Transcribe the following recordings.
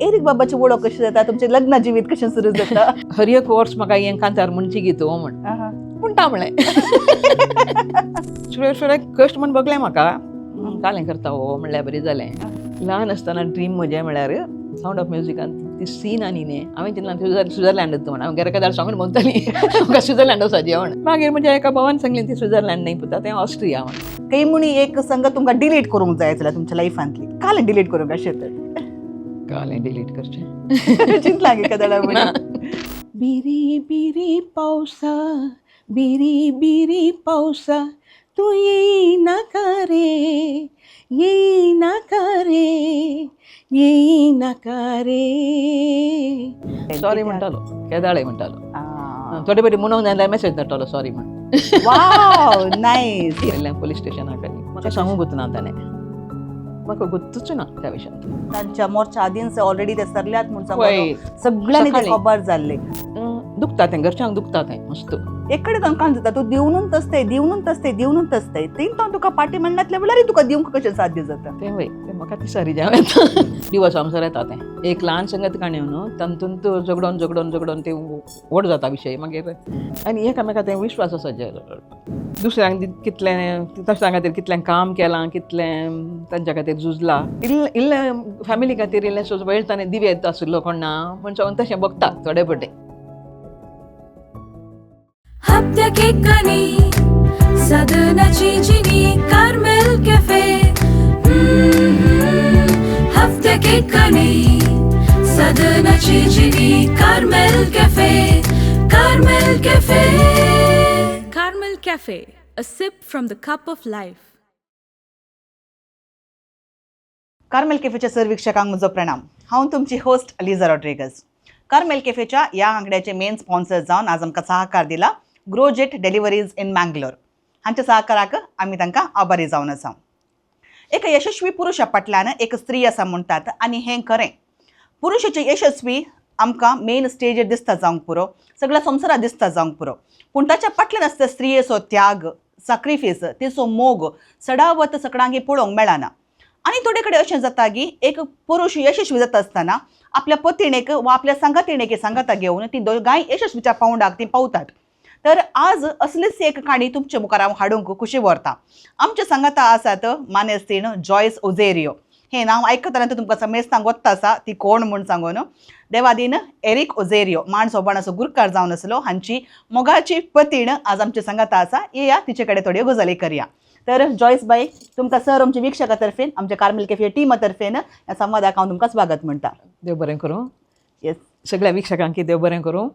Eric बाबाची वळख कशी जाता, तुमचें लग्न जिवीत कशें सुरू जाता? हर एक वर्स म्हाका हें कांतार म्हणची गीत हो म्हण म्हणटा म्हळें. सुरेश सुरेश कश्ट म्हण बगलें म्हाका कालें करता हो म्हणल्यार बरें जालें. ल्हान आसतना ड्रीम म्हजें म्हळ्यार सावंड ऑफ म्युजिकान ती सीन आनी न्ही, हांवें चिंतलां स्विझरलँड म्हण. हांव घरा कदार सांगून म्हणटाली म्हाका स्विझरलँड वचपाचें म्हण. मागीर म्हज्या एका भावान सांगलें ती स्विझरलँड न्ही पुता, तें ऑस्ट्रिया म्हण. काही म्हणी एक संगत तुमकां डिलीट करूंक जाय जाल्यार तुमच्या लायफांतली काल डिलीट करूंक अशें तर? कालें डिलीट करचें? चिंतलां की कदाळा म्हणी. बिरी बिरी पावसा, बिरी बिरी पावसा, तूं येयनाका रे, येयनाका रे, येयनाका रे. सॉरी म्हणटालो केदाळे म्हणटालो. थोडे पयलीं म्हणूंक जाय जाल्यार मॅसेज धाडटालो सॉरी म्हण. वाव, नायस. वयल्यान पोलीस स्टेशनाक आनी म्हाका सांगूंक ना ताणें, म्हाका गुत्तूच ना त्या विशयान. तांच्या मोर्चा आदींच ऑलरेडी ते सरल्यात म्हूण सांगून पळय सगळ्यांनी ते सकाळी. खबर जाल्ले. दुखता तें, घरच्यांक दुखता तें मस्त. एक कडेन तांकां जाता तूं दिवनूच आसताय, दिवनूच आसताय, दिवनूच आसताय, तीन तो तुका पाटी म्हणनातले म्हणल्यार तुका दिवंक कशें साध्य जाता? तें वय तें म्हाका ती सारी जावं येता. दिवस आमसर येता तें एक ल्हान संगत काणी न्हू, तातूंत झगडोन झगडोन झगडोन तें व्हड जाता विशय मागीर. आनी एकामेका तें विश्वास आसा जे दुसऱ्यांक कितलें तशा खातीर कितलें काम केलां, कितलें तांच्या खातीर झुजला, इल्लें इल्लें फॅमिली खातीर इल्लें सोज वेळ ताणें दिवे आशिल्लो कोण ना म्हण सांगून तशें बघता थोडे पटे. हप्त्याक एक काणी सदनाची जिणी कार्मेल कॅफे. हप्त्याक एक काणी सदनाची जिणी Carmel cafe, Carmel cafe. Carmel cafe, a sip from the cup of life. Carmel कॅफेच्या sir वीक्षकांक म्हजो प्रणाम. हांव तुमची होस्ट अलिजा रॉड्रिगस. कार्मेल कॅफेच्या ह्या आंकड्याचे मेन स्पॉन्सर जावन आज आमकां सहकार दिला ग्रोजेट डेलिव्हरीज इन मँगलोर. हांच्या सहकाराक आमी तांकां आभारी जावन आसा. एका यशस्वी पुरुशा फाटल्यान एक स्त्री आसा म्हणटात आनी हें खरें. पुरुशाचे यशस्वी आमकां मेन स्टेजीर दिसता जावंक पुरो, सगळ्या संवसारात दिसता जावंक पुरो, पूण ताच्या फाटल्यान आसता स्त्रियेचो त्याग, साक्रिफीस, तिचो मोग सडावत सगळ्यांक पळोवंक मेळना. आनी थोडे कडेन अशें जाता की एक पुरुश यशस्वी जाता आसतना आपल्या पतीणेक वा आपल्या सांगातिणेक सांगाता घेवन ती दोगांय यशस्वीच्या पावंडाक ती पावतात. तर आज असलीच एक काणी तुमचे मुखार हांव हाडूंक खुशी व्हरता. आमचे सांगाता आसात मानेस्तीण जॉयस ओझेरियो. हें नांव आयकतना तुमकां समेस्तांक वत्त आसा ती कोण म्हूण सांगून. देवादीन एरीक ओझेरियो मान सोबाणाचो गुरकार जावन आसलो हांची मोगाची पतीण आज आमचे सांगाता आसा. येया, तिचे कडेन थोड्यो गजाली करया. तर जॉयस बाई, तुमकां सर आमच्या वीक्षका तर्फेन, आमच्या कार्मेल कॅफे टिमा तर्फेन ह्या संवादाक हांव तुमकां स्वागत म्हणटा. देव बरें करूं. येस. सगळ्या वीक्षकांक देव बरें करूं.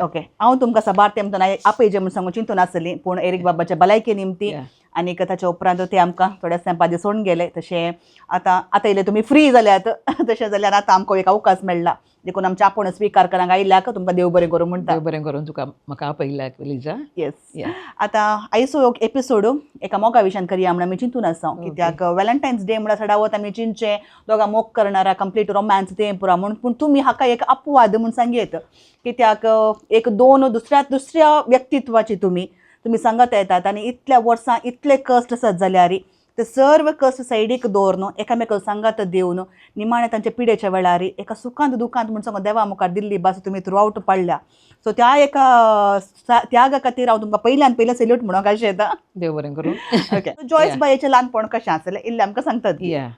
ओके, हांव तुमकां साबार तेमतान आपयजे म्हूण सांगून चिंतून आसली, पूण एरीक बाबाच्या भलायके निमती आनी ताच्या उपरांत ते आमकां थोड्या तेंपा सोडून गेले. तशें आतां आतां इल्ले तुमी फ्री जाल्यात, तशें जाल्यार आतां आमकां एक अवकाश मेळ्ळा, देखून आमच्या आपूण स्विकार करांक आयिल्ल्याक तुमकां देव बरें करूं म्हणटा. देव बरें करूं तुका म्हाका आपयल्ल्याक लिजा. येस. आतां आयचो एक एपिसोड एका मोगा विशयान करया म्हण आमी चिंतून आसा, कित्याक व्हॅलेंटायन्स डे म्हळ्यार सडावत आमी चिंतचें दोगां मोग करणारा कंप्लीट रोमॅन्स तें पुरा म्हूण, पूण तुमी हाका एक अपवाद म्हूण सांगयत, कित्याक एक दोन दुसऱ्या दुसऱ्या व्यक्तित्वाची तुमी तुमी सांगत येतात आनी इतल्या वर्सां इतले कश्ट आसत जाल्यार ते सर्व कश्ट सायडीक दवरून एकामेकाक सांगात दिवन निमाणें तांच्या पिडेच्या वेळार एका सुखांत दुखांत म्हूण सांगून देवा मुखार दिल्ली भास तुमी थ्रू आवट पाडल्या. सो त्या एका त्यागा खातीर हांव तुमकां पयल्यान पयलें सॅल्यूट म्हणूंक अशें येता. देव बरें करूं. ओके, जॉयस बायेचें ल्हानपण कशें आसलें इल्लें आमकां सांगतात? या,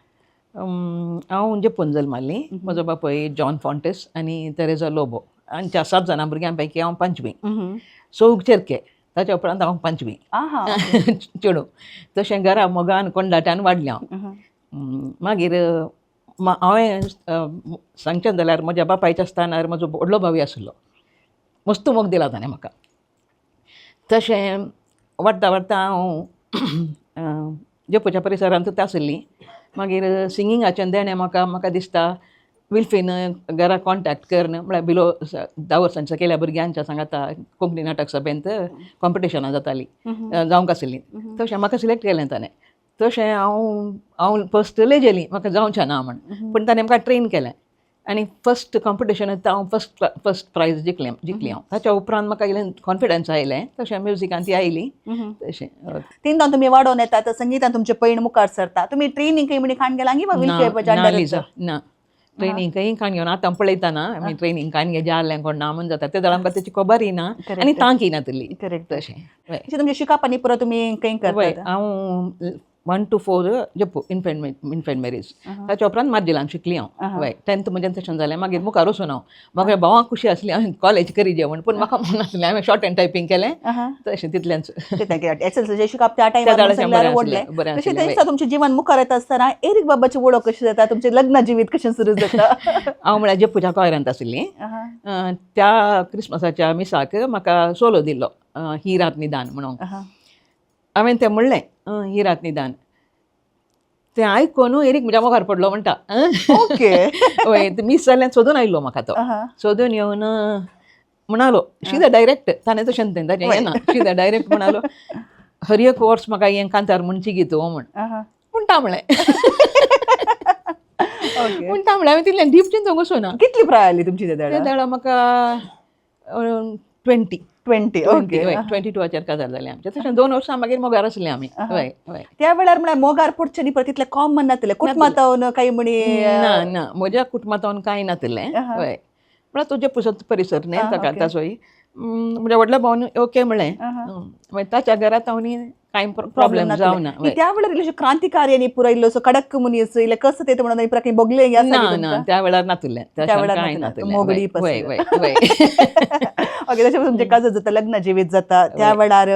हांव जेपून जल्माल्ली. म्हजो बापूय जॉन फॉन्टेस आनी तेरेजा लोबो हांच्या 7 जाणां भुरग्यां पैकी हांव पंचवी. चौग चेरके, ताच्या उपरांत हांव पंचवी चेडूं. तशें घरा मोगान कोंडाट्यान वाडलें हांव. मागीर हांवें सांगचें जाल्यार म्हज्या बापायच्या स्थानार म्हजो व्हडलो भावूय आशिल्लो, मस्त मोग दिला ताणें म्हाका. तशें वाडटा वाडटा हांव जेपूच्या परिसरांतूच आशिल्ली. मागीर सिंगिंगाचें देणें म्हाका म्हाका दिसता विल्फीन घरा कॉन्टेक्ट करन, म्हळ्यार बिलो 10 वर्सांच्या केल्या भुरग्यांच्या सांगाता कोंकणी नाटक सभेंत कॉम्पिटिशनां जातालीं, जावंक आशिल्लीं, तशें म्हाका सिलेक्ट केलें ताणें. तशें हांव हांव फस्ट लेजेली, म्हाका जावचें ना म्हण, पूण ताणें म्हाका ट्रेन केलें आनी फस्ट कॉम्पिटिशनांत हांव फस्ट फस्ट प्रायज जिखलें जिखली हांव. ताच्या उपरांत म्हाका इल्लें कॉन्फिडन्स आयलें, तशें म्युजिकान ती आयली तशें. तीन तुमी वाडोवन येतात, संगितान तुमचें पैण मुखार सरता. तुमी ट्रेनिंग खंय म्हणी खाण गेला वा ना लिजा, ना. ट्रेनींग खंय काण घेवन आतां पळयतना आमी ट्रेनींग काण घे जालें कोण ना म्हूण जाता ते जाल्यार आमकां तेची खबरय ना आनी तांकी नातली. तशें हय. अशें तुमचें शिकप आनी पुरो तुमी खंय वय, करतात? हांव 1 to 4 Jeppu, infant marriage. ताच्या उपरांत मार्जेलान शिकली हांव. वय, 10th म्हजें तशें जालें. मागीर मुखार वचून हांव म्हाका भावाक खुशी आसली हांवें कॉलेज करी जेवण, पूण म्हाका म्हण नासलें. हांवें शॉर्ट हँड टायपींग केलें, तशें तितलेंच. एसएलसीचें शिकप त्या टायमार त्या बरें बरें व्हडलें. आसलें, बरें तशें आसलें. तेंच्या तुमचें जीवन मुखार येता आसतना एरीक बाबाची वळख कशी जाता, तुमचें लग्न जिवीत कशें सुरू जाता? हांव म्हळ्यार जेप्पूच्या कॉयरांत आशिल्ली. त्या क्रिसमसाच्या मिसाक म्हाका सोलो दिल्लो, ही रात निदान म्हणून. हांवें तें म्हणलें, ही रात निदान. तें आयकून एरीक म्हज्या मुखार पडलो म्हणटा. वय, मीस जाल्यार सोदून आयलो म्हाका तो. सोदून येवन म्हणालो शिदा डायरेक्ट, ताणें तशें तें ताचें येना, शिदा डायरेक्ट म्हणालो, हर एक वर्स म्हाका हें कांतार म्हणची गी तूं म्हण. म्हणटा म्हणलें. म्हणटा म्हणलें. हांवें तितलें डीप चिंतूंक वचूना. कितली प्राय आली तुमची ते ते वेळार? वेळार म्हाका 20. 20, ओके. 22आचेर काजार जालें आमचें. तशें 2 वर्सां मागीर मोगार आसलें आमी. हय हय. त्या वेळार म्हळ्यार मोगार पडचें न्ही परत तितलें कॉमन नासलें कुटुंबांत काही म्हणी? ना ना, म्हज्या कुटुंबांत कांय नातिल्लें. हय, म्हळ्यार तुजे पुसत परिसर न्ही ताका ताचोय. म्हज्या व्हडल्या भावान ओके म्हणलें. मागीर ताच्या घरांत हांव कांय प्रॉब्लेम जावना. त्या वेळार इल्लेशे क्रांतिकारी आनी पुरो इल्लोसो कडक मनीस इल्ले कसं ते म्हणून पुरा काही बगले? ना ना, त्या वेळार नातिल्लें. त्या वेळार कांय नातिल्लें. नातिल्लें. मोगडी. वय वय वय. ओके, तशें तुमचें काजर जाता, लग्न जिवीत जाता, त्या वेळार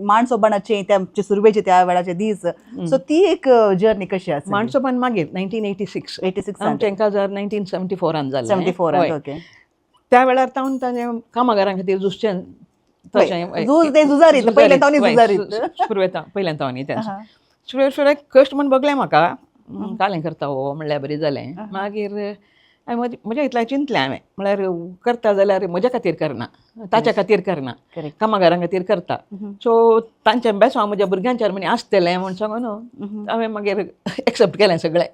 माणसोबाणाचे त्या सुरवेचे त्या वेळाचे दीस, सो ती एक जर्नी कशी आसा? माणसोबान मागीर 1986. 86. आमचें काजार 1974आन जालें. 74. ओके. त्या वेळार तावन ताणें कामागारां खातीर झुजचें तशें. झूज ते झुजारीत, पयलें तावन झुजारीत. सुरवेता पयलें तावन तें सुरवे सुरवेक कश्ट म्हण बगलें म्हाका, कालें करता हो म्हणल्यार बरें जालें. मागीर हांवें म्हज्या इतलें चिंतलें हांवें, म्हळ्यार करता जाल्यार म्हज्या खातीर करना, ताच्या खातीर करना, कामागारां खातीर करता. सो तांचें बेसांव म्हज्या भुरग्यांच्यार म्हणी आसतलें म्हूण सांगून हांवें मागीर एक्सेप्ट केलें सगळें.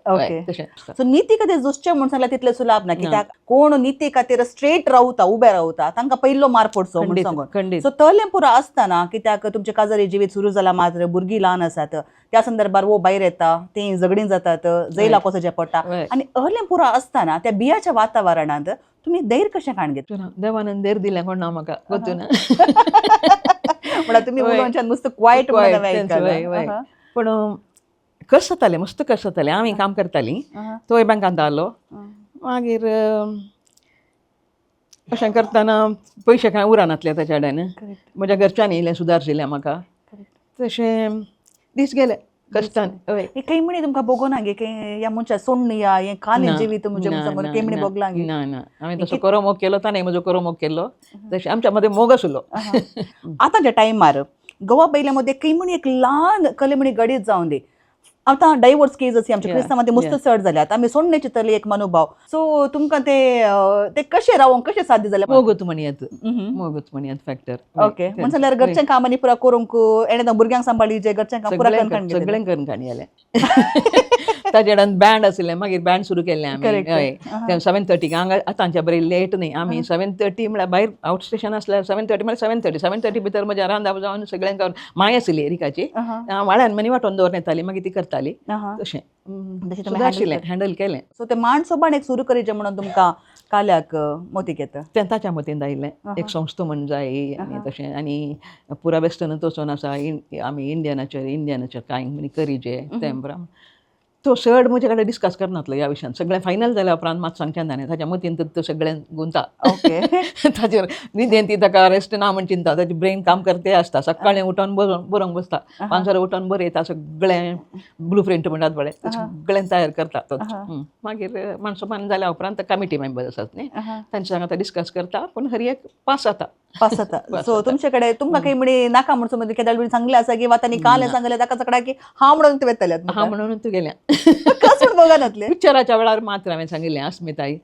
तशें. सो निती खातीर झुजचें म्हूण सांगल्यार तितलें सुलाभ ना, कित्याक कोण निती खातीर स्ट्रेट रावता, उबे रावता, तांकां पयलो मार पडचो म्हूण सांगून. सो तलें पुरो आसतना, कित्याक तुमचें काजारी जिवीत सुरू जाला मात्र भुरगीं ल्हान आसात, त्या संदर्भार वो भायर येता, तीं झगडीं जातात, जैला कसो पडटा, आनी अहलें पुरो आसतना त्या बियाच्या वातावरणांत तुमी धैर्य कशें काण घेता? देवान धैर्य दिलें कोण ना म्हाका, गोतू ना. म्हळ्यार तुमी उलोवच्यान मस्त क्वायट. पूण कस जातालें, मस्त कस जातालें. आमी काम करतालीं, तोय बँकांत आलो. मागीर अशें करतना पयशे कांय उरनासले ताच्या कडेन. म्हज्या घरच्यांनी इल्लें सुदार दिलें म्हाका. तशें दीस गेले कश्टान. हय. काही म्हणी तुमकां बगोना गे काही ह्या मनशा सोडून या हें कालें जिवीत म्हजें समोर काही म्हणी बगलां गे? ना ना, हांवें तसो करो मोग केलो, ताणें म्हजो करो मोग केलो. तशें आमच्या मदें मोग आसलो. आतांच्या टायमार गोवा पयल्या मध्ये काही म्हणी एक ल्हान कले म्हणी गडीत जावन दी, आतां डायवोर्स केस आसी आमच्या क्रिस्तांवां मस्त चड जाल्यात. आमी सोडण्याचे तले एक मनोभाव, सो तुमकां ते ते कशें रावोंक कशें साध्य जालें? मोगूच म्हणयत, मोगूच म्हणयत फॅक्टर. ओके, म्हण जाल्यार घरच्या कामांनी पुरा करूंक एणे भुरग्यांक सांबाळी, घरच्या काम पुरा करून? सगळें करून काणी जालें. ताच्या कडेन बँड आशिल्लें. मागीर बँड सुरू केल्लें आमी. हय, 7:30 हांगा आतांच्या बरें लेट न्ही. आमी 7:30 म्हळ्यार भायर आवट स्टेशन आसल्यार 7:30 म्हळ्यार 7:30. 7:30 भितर म्हज्या रांदाप जावन सगळें करून, माय आशिल्ली एरिकाची, वाळ्यान मनी वांटोवन दवरून येताली, मागीर ती करताली. तशें आशिल्लें, हँडल केलें. सो ते माणसोबाण एक सुरू करीचे म्हणून तुमकां काल्याक मोतीक येता? तें ताच्या मतीन आयिल्लें, एक संस्था म्हण जाय आनी तशें आनी पुरा वेस्टर्न वचोन आसा, आमी इंडियनाचेर इंडियनाचेर कांय म्हणी करीजे तें. तो चड म्हजे कडेन डिस्कस करनातलो ह्या विशयान. सगळें फायनल जाल्या उपरांत मात सांगचें ताणें. ताच्या मतीन तर सगळें गुंता. ताचेर न्हिदेन ती ताका रेस्ट ना म्हण चिंता. ताचें ब्रेन काम करते आसता. सकाळीं उठोन बरोवंक बसता, पांचार उठोन बरयता सगळें, ब्लू प्रिंट म्हणटात पळय, सगळें तयार करता तो. मागीर माणसोमान जाल्या उपरांत कमिटी मेंबर आसात न्ही, तांच्या सांगता डिस्कस करता, पूण हर एक पास जाता. पास जाता. सो तुमचे कडेन तुमकां काही म्हणी नाका म्हण समज केदाळ बीन सांगलें आसा की वा तांणी काल सांगलें ताका सगळ्या की हांव म्हणून तुवें येतलें? हांव म्हणून तूं गेल्या. कस म्हण बघा नातलें? पिक्चराच्या वेळार मात्र हांवें सांगिल्लें, अस्मिताई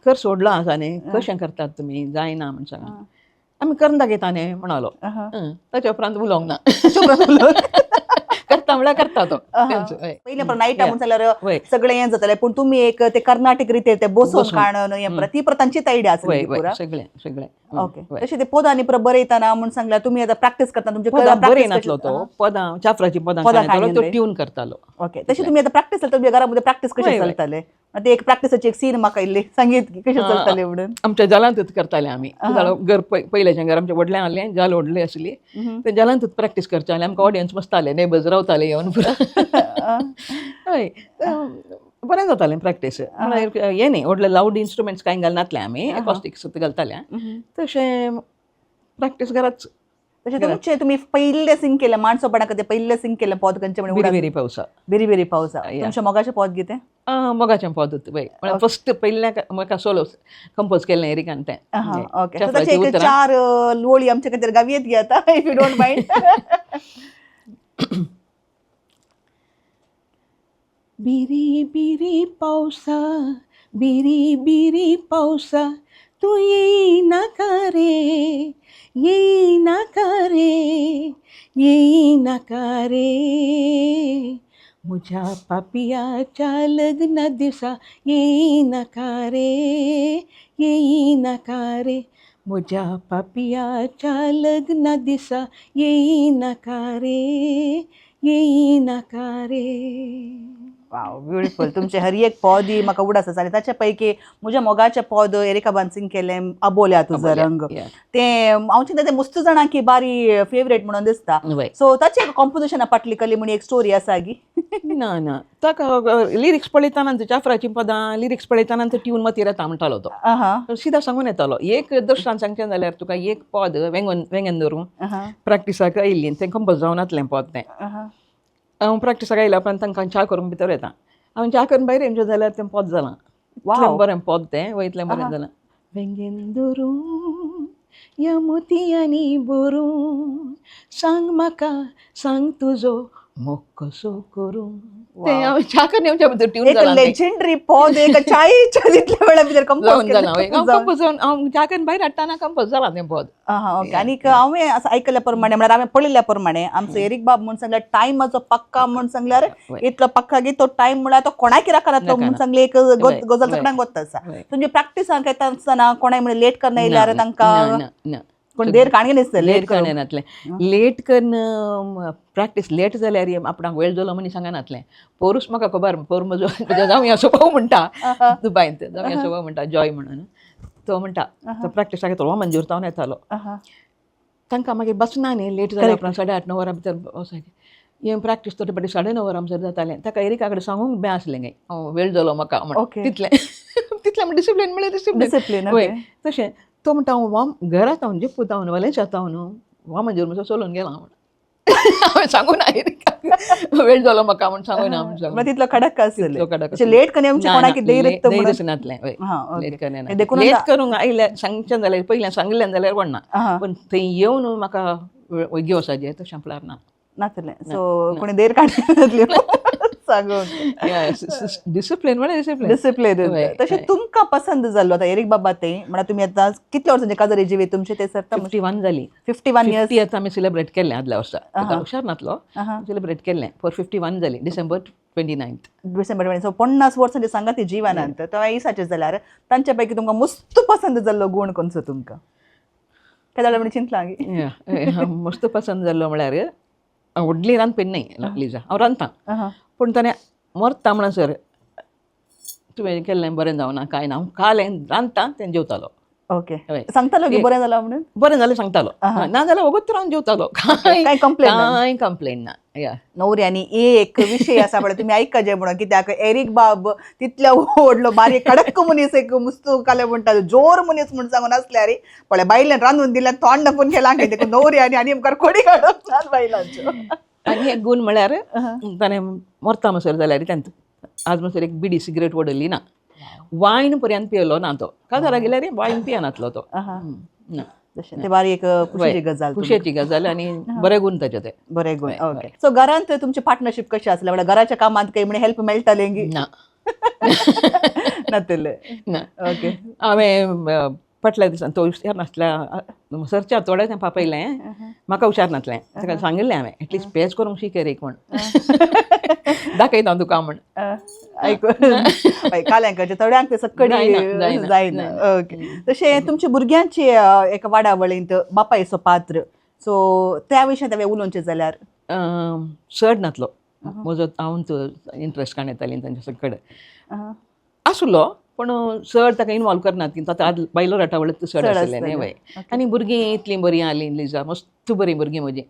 कर सोडलां आसा न्ही, कशें करतात तुमी, जायना म्हण सांगा. आमी करून दाखयता न्ही म्हणालो. ताच्या उपरांत उलोवंक ना. करता. करता म्हळ्यार करता तो तेंच, हय. पयलीं पण नायटा म्हूण जाल्यार वय. सगळें हें जातालें, पूण तुमी एक ते कर्नाटक रितीर ते बसोवन बसोवन. काडून हें परत ती परत तांचीच आयडिया वय आसली वय पुरा. सगळें सगळें. ओके. वय. तशें ते पदांनी परत बरयतना म्हूण सांगल्यार तुमी आतां प्रॅक्टीस करता तुमचे पदां practice बरय कशी- नासलो तो, पदां चाफ्राची पदां पदां काडटालो, तो काडून ट्यून करतालो. ओके, तशें तुमी आतां प्रॅक्टीस चलता तुमच्या घरामध्ये प्रॅक्टीस कशें वय, वय. चलताले? आतां एक प्रॅक्टीसाची एक सीन म्हाका इल्ली सांगीत की कशें चलताले म्हणून. आमच्या जालांतूच करताले आमी. जालो घर पयल्याच्या घर आमच्या व्हडलें आहलें, जाल व्हडलें आसली, ते जालांतूच प्रॅक्टीस करताले. आमकां ऑडियन्स बसताले, नेबर्स रावताले येवन पुरा. हय, बरें जातालें प्रॅक्टीस. म्हळ्यार हें न्ही व्हडले लावड इन्स्ट्रुमेंट्स कांय घालनातले आमी, एकॉस्टिक्स घालताले. तशें प्रॅक्टीस घराच. तशें तुमचे तुमी पयले सिंग केलें माणसोपणा खातीर पयले सिंग केलें पद खंयचें म्हणून? बिरी बिरी पावसा. बिरी बिरी पावसा. Yeah. तुमच्या मोगाचें पद कितें? मोगाचें पद वय, म्हळ्यार फस्ट पयल्या म्हाका सोलो कंपोज केल्लें एरिकान तें. ओके, सो ताचे एक चार ओळी आमचे खातीर गावयेत गे आतां, if you don't mind. बिरी बिरी पावसा, बिरी बिरी पावसा, तूं येयनाका रे, येयनाका रे, येयनाका रे, म्हज्या पापयाच्या लग्ना दिसा येयनाका रे, येयनाका रे, म्हज्या पापयाच्या लग्ना दिसा येयनाका रे, येयनाका रे. वाव, ब्युटिफूल. तुमचे हर एक पद ही म्हाका उडास आसा आनी ताचे पैकी म्हज्या मोगाचें पद एरिका बानसिंग केलें अबोल्या तुजो रंग, तें हांव चिंता तें मस्त जाणांक बारी फेवरेट म्हणून दिसता. वय. सो ताचें एक कॉम्पोजिशना फाटली कली म्हण एक स्टोरी आसा गी? ना ना, ताका लिरिक्स पळयतना, जाफराचीं पदां लिरिक्स पळयतना ट्यून मतीर येता म्हणटालो तो. सिदा सांगून येतालो. एक दृश्टान सांगचें जाल्यार तुका एक पद वेंगोन वेंगेन धरून प्रॅक्टिसाक आयिल्ली, तें कंपोज जावन नातलें पद तें. हांव प्रॅक्टिसाक आयल्या उपरांत तांकां च्या करूंक भितर येता. हांवें च्या करून भायर येवचें जाल्यार तें पद जालां. इतलें बरें पद तें वय, इतलें बरें जालां. वेंगेन धरून ह्या मोतयांनी भरून, सांग म्हाका सांग तुजो मोग कसो करूं. तें हांवें च्या करून येवच्या भितर ट्यून एक जालां तें. लेजेंडरी पद एक चायच्या तितल्या वेळा भितर जावन कंपोज जालां वय, हांव कंपोज जावन हांव च्या करून भायर हाडटना कंपोज जालां तें पद. ओके. आनीक हांवें असं आयकल्या प्रमाणे, म्हळ्यार हांवें पळयल्ल्या प्रमाणे, आमचो एरीक बाब म्हूण सांगल्यार टायमाचो पक्का म्हूण सांगल्यार इतलो पक्का की तो टायम म्हळ्यार तो कोणाक राखनातलो म्हूण सांगले एक गजाल सगळ्यांक गोत्त आसा. तुमची प्रॅक्टिसांक येता आसतना कोणाय म्हळ्यार लेट करना येयल्यार तांकां ना ना. कोण देर काणगे दिसता? लेट करना नातलें, लेट कन्न प्रॅक्टीस लेट जाल्यार आपणाक वेळ जालो म्हणी सांगनातलें. पोरूच म्हाका खबर, पोर म्हजो म्हजो जावया स्वभाव म्हणटा, दुबायंत जावया स्वभाव म्हणटा जॉय म्हणून, तो म्हणटा तो प्रॅक्टिसाक येतलो मंजूर तावन येतालो. तांकां मागीर बसना न्ही लेट जाल्या उपरांत, 8:30 9 वरां भितर वचून हें प्रॅक्टीस थोडे फावटी 9:30 वरां भितर जातालें. ताका एरिका कडेन सांगूंक बी आसलें गे हांव वेळ जालो म्हाका म्हण. तितलें तितलें म्हण डिसिप्लीन म्हळ्यार डिसिप्लीन. डिसिप्लीन. वय, तशें तो म्हणटा हांव वाम घरात हांव जेप्पू हांव वालेंच आतां न्हू वा मंजूर म्हजो चलोवन गेला म्हण. हांवें सांगूं ना एरिकाक वेळ जालो म्हाका म्हण, सांगूं ना म्हण सांगूं. तितलो कडक आसलें? तितलो कडक. लेट करून आमचे कोणाक धैर्य धैर्य नातलें वय. लेट करना, लेट करूंक आयल्या सांगचें जाल्यार पयलें सांगिल्लें जाल्यार कोण ना, पूण थंय येवन म्हाका वग्गी वचपाचें तशें म्हळ्यार ना. नातलें. सो कोणी देर काडली सांगून. डिसिप्लीन म्हळ्यार डिसिप्लीन. डिसिप्लीन. तशें तुमकां पसंद जाल्लो आतां एरीक बाबा ते म्हणल्यार तुमी आतां कितल्या वर्सांचे काजारी जिवीत तुमचे ते सर? 51 जाली. 51 इयर्स. 50 आमी सेलिब्रेट केल्लें आदल्या वर्सा, हुशार नातलो, सेलिब्रेट केल्लें फॉर 51 जाली, डिसेंबर 29. डिसेंबर 20. सो 50 वर्सांचे सांगा ती जिवनांत तेव्हा इसाचे जाल्यार तांचे पैकी तुमकां मस्त पसंद जाल्लो गुण कोणचो तुमकां? काय जाल्यार म्हण चिंतलां गी? मस्त पसंद जाल्लो म्हळ्यार हांव व्हडली रांदपी न्हय लिजा, हांव रांदता, पूण ताणें मरता म्हणसर तुवें केल्लें बरें जावना कांय ना, हांव काल रांदता तें जेवतालो. ओके, सांगतालो की बरें जालां म्हणून? बरें जालें सांगतालो, ना जाल्यार वगत रावन जेवतालो. कांय कंप्लेन? कांय कंप्लेन ना. या. नवऱ्यांनी एक विशय आसा पळय तुमी आयका जे म्हणून, कित्याक एरीक बाब तितल्या व्हडलो बारीक कडक मनीस, एक मुस्तू काले म्हणटा जोर मनीस म्हूण सांगून आसल्यार पळय बायल्यान रांदून दिल्यार तोंड पूण केलां देखून नवऱ्यांनी आनी मुखार कोडी काडूंक नात बायलांच्यो. आनी एक गूण म्हळ्यार ताणें मरता म्हणसर जाल्यार ताणें आज म्हणसर एक बिडी सिगरेट ओडली ना, वायन पर्यंत पियेलो ना तो. काजारा गेल्यार वायन पियेनातलो तो. ना. ते बारी एक खुशेची गजाल. खुशेची गजाल आनी बरे गूण ताचे ते. बरे गुण. ओके, सो घरांत तुमची पार्टनरशीप कशी आसली? म्हळ्यार घराच्या कामांत काही म्हणे हेल्प मेळटाले? ना. नातले? ना. ओके. हांवें फाटल्या दिसान तो हुशार नासल्या सरच्या थोडें तें पापयलें म्हाका हुशार नासलें ताका सांगिल्लें हांवें एटलिस्ट पेज करूंक शिक रे म्हण दाखयता हांव तुका म्हण ऐकून काल्यांकडचे थोड्यांक ते सक्कडी जायना, जायना, जायना. जायना. ओके, तशें तुमच्या भुरग्यांचे एका वाडावळींत बापायचो पात्र, सो त्या विशयांत हांवें उलोवचें जाल्यार? चड नासलो म्हजो, हांव इंट्रस्ट काण येताली तांच्या कडेन आसलो, पूण चड ताका इनवॉल्व करनात की आतां बायलो राटावळ चड चड आसलें न्ही. आसतलें. वय, आनी भुरगीं इतलीं बरीं आलीं लिजा, मस्त बरीं भुरगीं म्हजीं.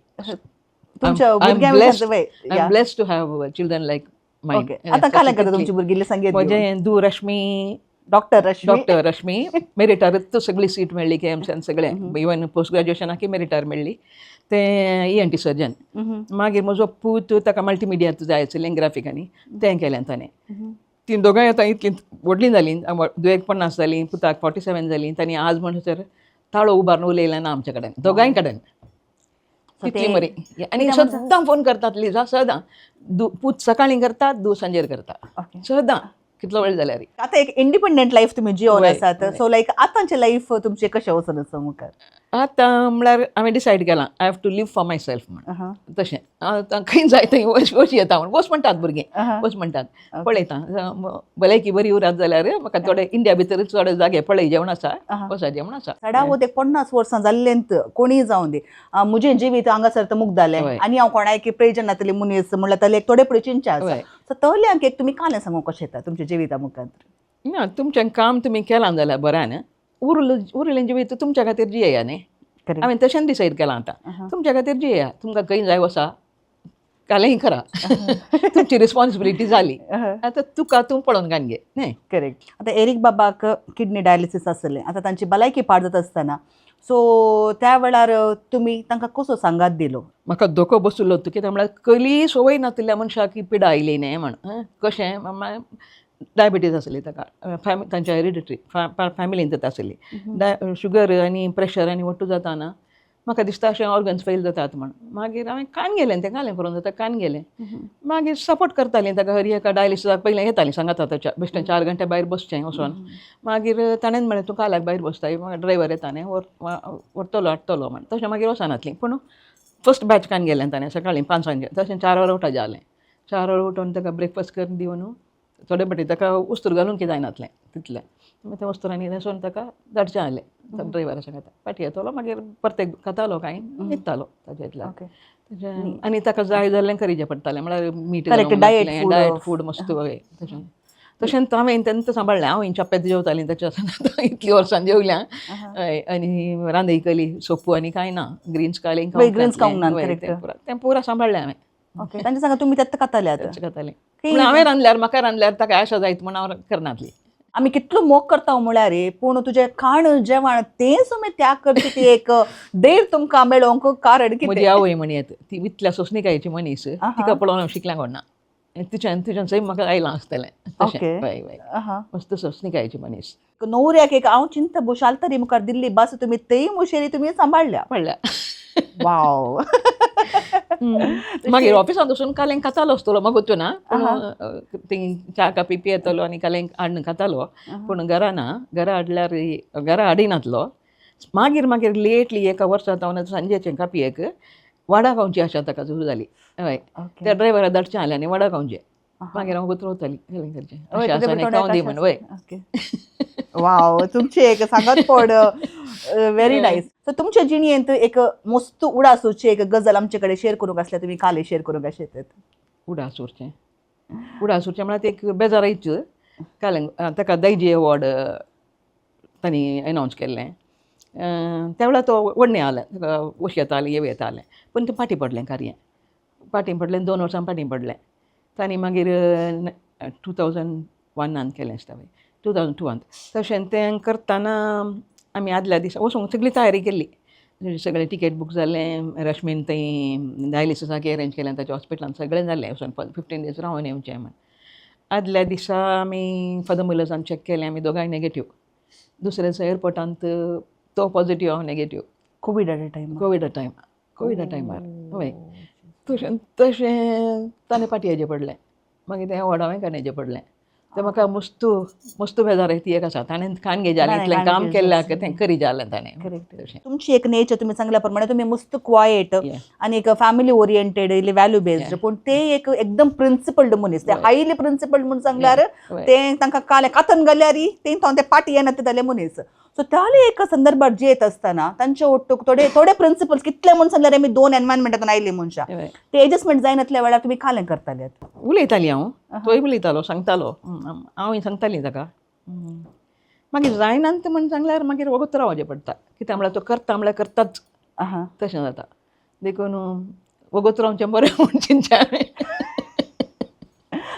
तुमच्या भुरग्यां विशयांत वय. I am blessed to have children like mine. Okay, आतां काल्यां करता तुमची भुरगीं सांगेत? म्हजें धूव रश्मी. डॉक्टर रश्मी. डॉक्टर रश्मी मेरिटारच सगळी सीट मेळ्ळी के एमसान सगळें, इवन पोस्ट ग्रॅज्युएशनाक मेरिटार मेळ्ळी. तें ईएनटी सर्जन. मागीर म्हजो पूत, ताका मल्टीमिडियात जाय आसलें ग्राफिकांनी, तें केलें ताणें. तीं दोगांय आतां इतलीं व्हडलीं जालीं, धुवेक 50 जालीं, पुताक 47 जालीं. तांणी आज म्हणसर ताळो उबारून उलयलें ना आमच्या कडेन, दोगांय कडेन. तितलीं बरीं आनी सद्दां फोन करतात लिजा, सदां. पूत सकाळीं करतात, धूव सांजेर करता. सदां, कितलो वेळ जाल्यार. आतां एक इंडिपेंडंट लायफ तुमी जिवन आसात. सो लायक आतांचें लायफ तुमचें कशें वचून आसा मुखार? आतां म्हळ्यार हांवें डिसायड केलां, I have to live for myself म्हण. तशें आतां खंय जाय थंय वच वच येता म्हण, वच म्हणटात भुरगीं, वच म्हणटात. पळयता, भलायकी बरी उरात जाल्यार म्हाका थोडे इंडिया भितर थोडे जागे पळय जेवण आसा, वचा जेवण आसा. चडावत एक 50 वर्सां जाल्लेंत कोणीय जावन दी, म्हजें जिवीत हांगासर तर मुग्दालें आनी हांव कोणायकी प्रयोजन नातलें मनीस म्हणल्यार तले एक थोडे फुडें चिंतचें आसा. सो तहल्यांक एक तुमी कालें सांगूंक कशें येता तुमच्या जिविता मुखार? ना, तुमचें काम तुमी केलां जाल्यार बरें न्ही, उरलें जिवीत तुमच्या खातीर जियेया न्ही. हांवें तशेंच डिसायड केलां, आतां तुमच्या खातीर जियेया. तुमकां खंय जाय वसा, कालेंय करा, तुमची रिस्पॉन्सिबिलिटी जाली, आतां तुका तूं पळोवन घान घे न्ही. करेक्ट. आतां एरीक बाबाक किडनी डायलिसीस आसलें, आतां तांची भलायकी पाड जाता आसतना, सो त्या वेळार तुमी तांकां कसो सांगात दिलो? म्हाका धोको बसलो कित्याक म्हळ्यार कली संवय नातिल्ल्या मनशाक ही पिडा आयली न्ही म्हण. कशें, डायबिटीज आसली ताका, तांच्या हेरिडिटरी फॅमिलीन आसली शुगर आनी प्रेशर आनी वट्टू जाता ना. म्हाका दिसता अशें ऑर्गन्स फेल जातात म्हण. मागीर हांवें कान गेलें, तें कालें करून जाता कान गेलें. मागीर सपोर्ट करतालीं ताका हर एका डायलिसिसाक पयलें येतालीं सांगाता ताच्या, बेश्टें 4 घंटे भायर बसचें वचोन. मागीर ताणें म्हळें, तूं काल्याक भायर बसताय, ड्रायवर येता न्ही, व्हरतलो हाडटलो म्हण. तशें मागीर वचनातलीं, पूण फर्स्ट बॅच कान गेलें ताणें सकाळीं 5 सांचे. तशें 4 वरां उठा जालें, 4 वरां उठोवन ताका ब्रेकफास्ट करून दिवन, थोडे फावटी ताका वस्तूर घालूंक जायनातलें तितलें, मागीर त्या वस्तुरांनी न्हेसोवन ताका धाडचें आहलें ड्रायव्हरा सांगाता. फाटीं येतलो, मागीर परतें खातालो, कांय न्हिदतालो ताच्या इतल्यान. तशें आनी ताका जाय जाल्लें करीचें पडटालें, म्हळ्यार मीठ. Diet food. Diet food मस्त वय. तशें तशें हांवें तेंच सांबाळ्ळें. हांव चप्पेत जेवतालीं ताच्या सांगाता, इतलीं वर्सां जेवल्या. हय, आनी रांदय कली सोपू आनी कांय ना, ग्रीन्स कालें. ग्रीन्स खावंक ना, correct. तें पुरा सांबाळ्ळें हांवें. ओके, तांच्या सांगा तुमी तेत्त खाताले आतां? तेंच खातालें. पूण हांवें रांदल्यार, म्हाका रांदल्यार ताका आशा जायत म्हूण हांव करनासली. आमी कितलो मोग करता म्हळ्यार रे, पूण तुजें खाण जेवण तें सुमी त्याग करची ती एक देर तुमकां मेळोवंक कारण म्हजी कितें? आवय म्हणयेत, ती इतल्या सोंसणिकायेची मनीस, तिका पळोवन हांव शिकलें कोण ना. तिच्यान सैम म्हाका आयलां आसतलें तशें. हय हय, मस्त सोंसणिकायेची मनीस. न्हवऱ्याक एक हांव चिंता बुशाल तरी मुखार दिल्ली बस तुमी तेय मुशेरी तुमी सांबाळ्ळ्या. पडल्या. वाव. मागीर ऑफिसांत वचून कालें खातालो आसतलो म्हाका ना, पूण ती च्या कापी पियेतलो आनी कालें हाडून खातालो. पूण घरा ना, घरा हाडल्यार घरा हाडिनातलो. मागीर मागीर लेटली एका वर्सा जावन सांजेचें कापयेक वाडा खावची आशा ताका सुरू जाली. हय, त्या ड्रायव्हरा धाडचें आसलें आनी वडा खावचें. मागीर हांव उतरवताली कालें करचें, अशें आसा आनी खावं दी म्हण. वय. वाव, तुमची एक सांगत पड, व्हेरी नायस. सो तुमच्या जिणेंत एक मस्त उडासूची एक गजाल आमचे कडेन शेअर करूंक आसल्यार तुमी काले शेअर करूंक अशें? उडास उरचें, उडास उरचें म्हळ्यार एक बेजारायच कालें. ताका दायजी अवॉर्ड तांणी एनावन्स केल्लें, त्या वेळार तो व्हडलें जालें, ताका वश येतालें, येव येतालें, पूण तें फाटीं पडलें, कार्य फाटीं पडलें, 2 वर्सां फाटीं पडलें. तांणी मागीर 2001 केलें आसता, 2002. तशें तें करतना आमी आदल्या दिसा वचूंक सगळी तयारी केल्ली, सगळें टिकेट बूक जालें, रश्मीन थंय डायलिसिसाक अरेंज केलें ताच्या हॉस्पिटलान, सगळें जालें, वचून 15 दीस रावन येवचें म्हण. आदल्या दिसा आमी फादर मुलर्सान चॅक केलें, आमी दोगांय नेगेटीव. दुसऱ्या दिसा एअरपोर्टांत तो पॉजिटीव, हांव नेगेटीव. कोविडाच्या टायमार? कोविडा टायमार, कोविडा टायमार वय. तशें तशें ताणें फाटीं येवचें पडलें, मागीर तें अवॉर्ड हांवें काडचें पडलें. ते म्हाका मस्तू मस्तू बेजार ती एक आसा ताणें काणगे जालें ताणें इतलें काम काणगे केल्लें जालें. तें करी जालें ताणें. Correct. तशें. तुमची एक नेचर तुमी सांगल्या प्रमाणे तुमी मस्त क्वायट Yeah. आनी एक फॅमिली ओरिएंटेड इल्ली व्हॅल्यू बेस्ड, पूण ते एक एकदम प्रिन्सिपल्ड मनीस, ते हायली प्रिन्सिपल्ड म्हूण सांगल्यार Right. ते तांकां काल कातन घाल्यार ते ते पाटी येना ते जाले मनीस. सो त्याले एका संदर्भात जे येत आसतना तांचे ओट्टूक थोडे थोडे प्रिन्सिपल्स कितले म्हूण सांगल्यार आमी दोन एनवायरमेंटातून आयली मनशां, ते एडजस्टमेंट जायनातल्या वेळार तुमी कालें करताले? उलयताली हांव, तोय उलयतालो, सांगतालो, हांवूय सांगताली ताका. मागीर जायना तें म्हण सांगल्यार मागीर वगत रावचें पडटा, कित्याक म्हळ्यार तो करता म्हळ्यार करताच, तशें जाता. देखून वगत रावचें बरें म्हूण चिंतचें हांवें.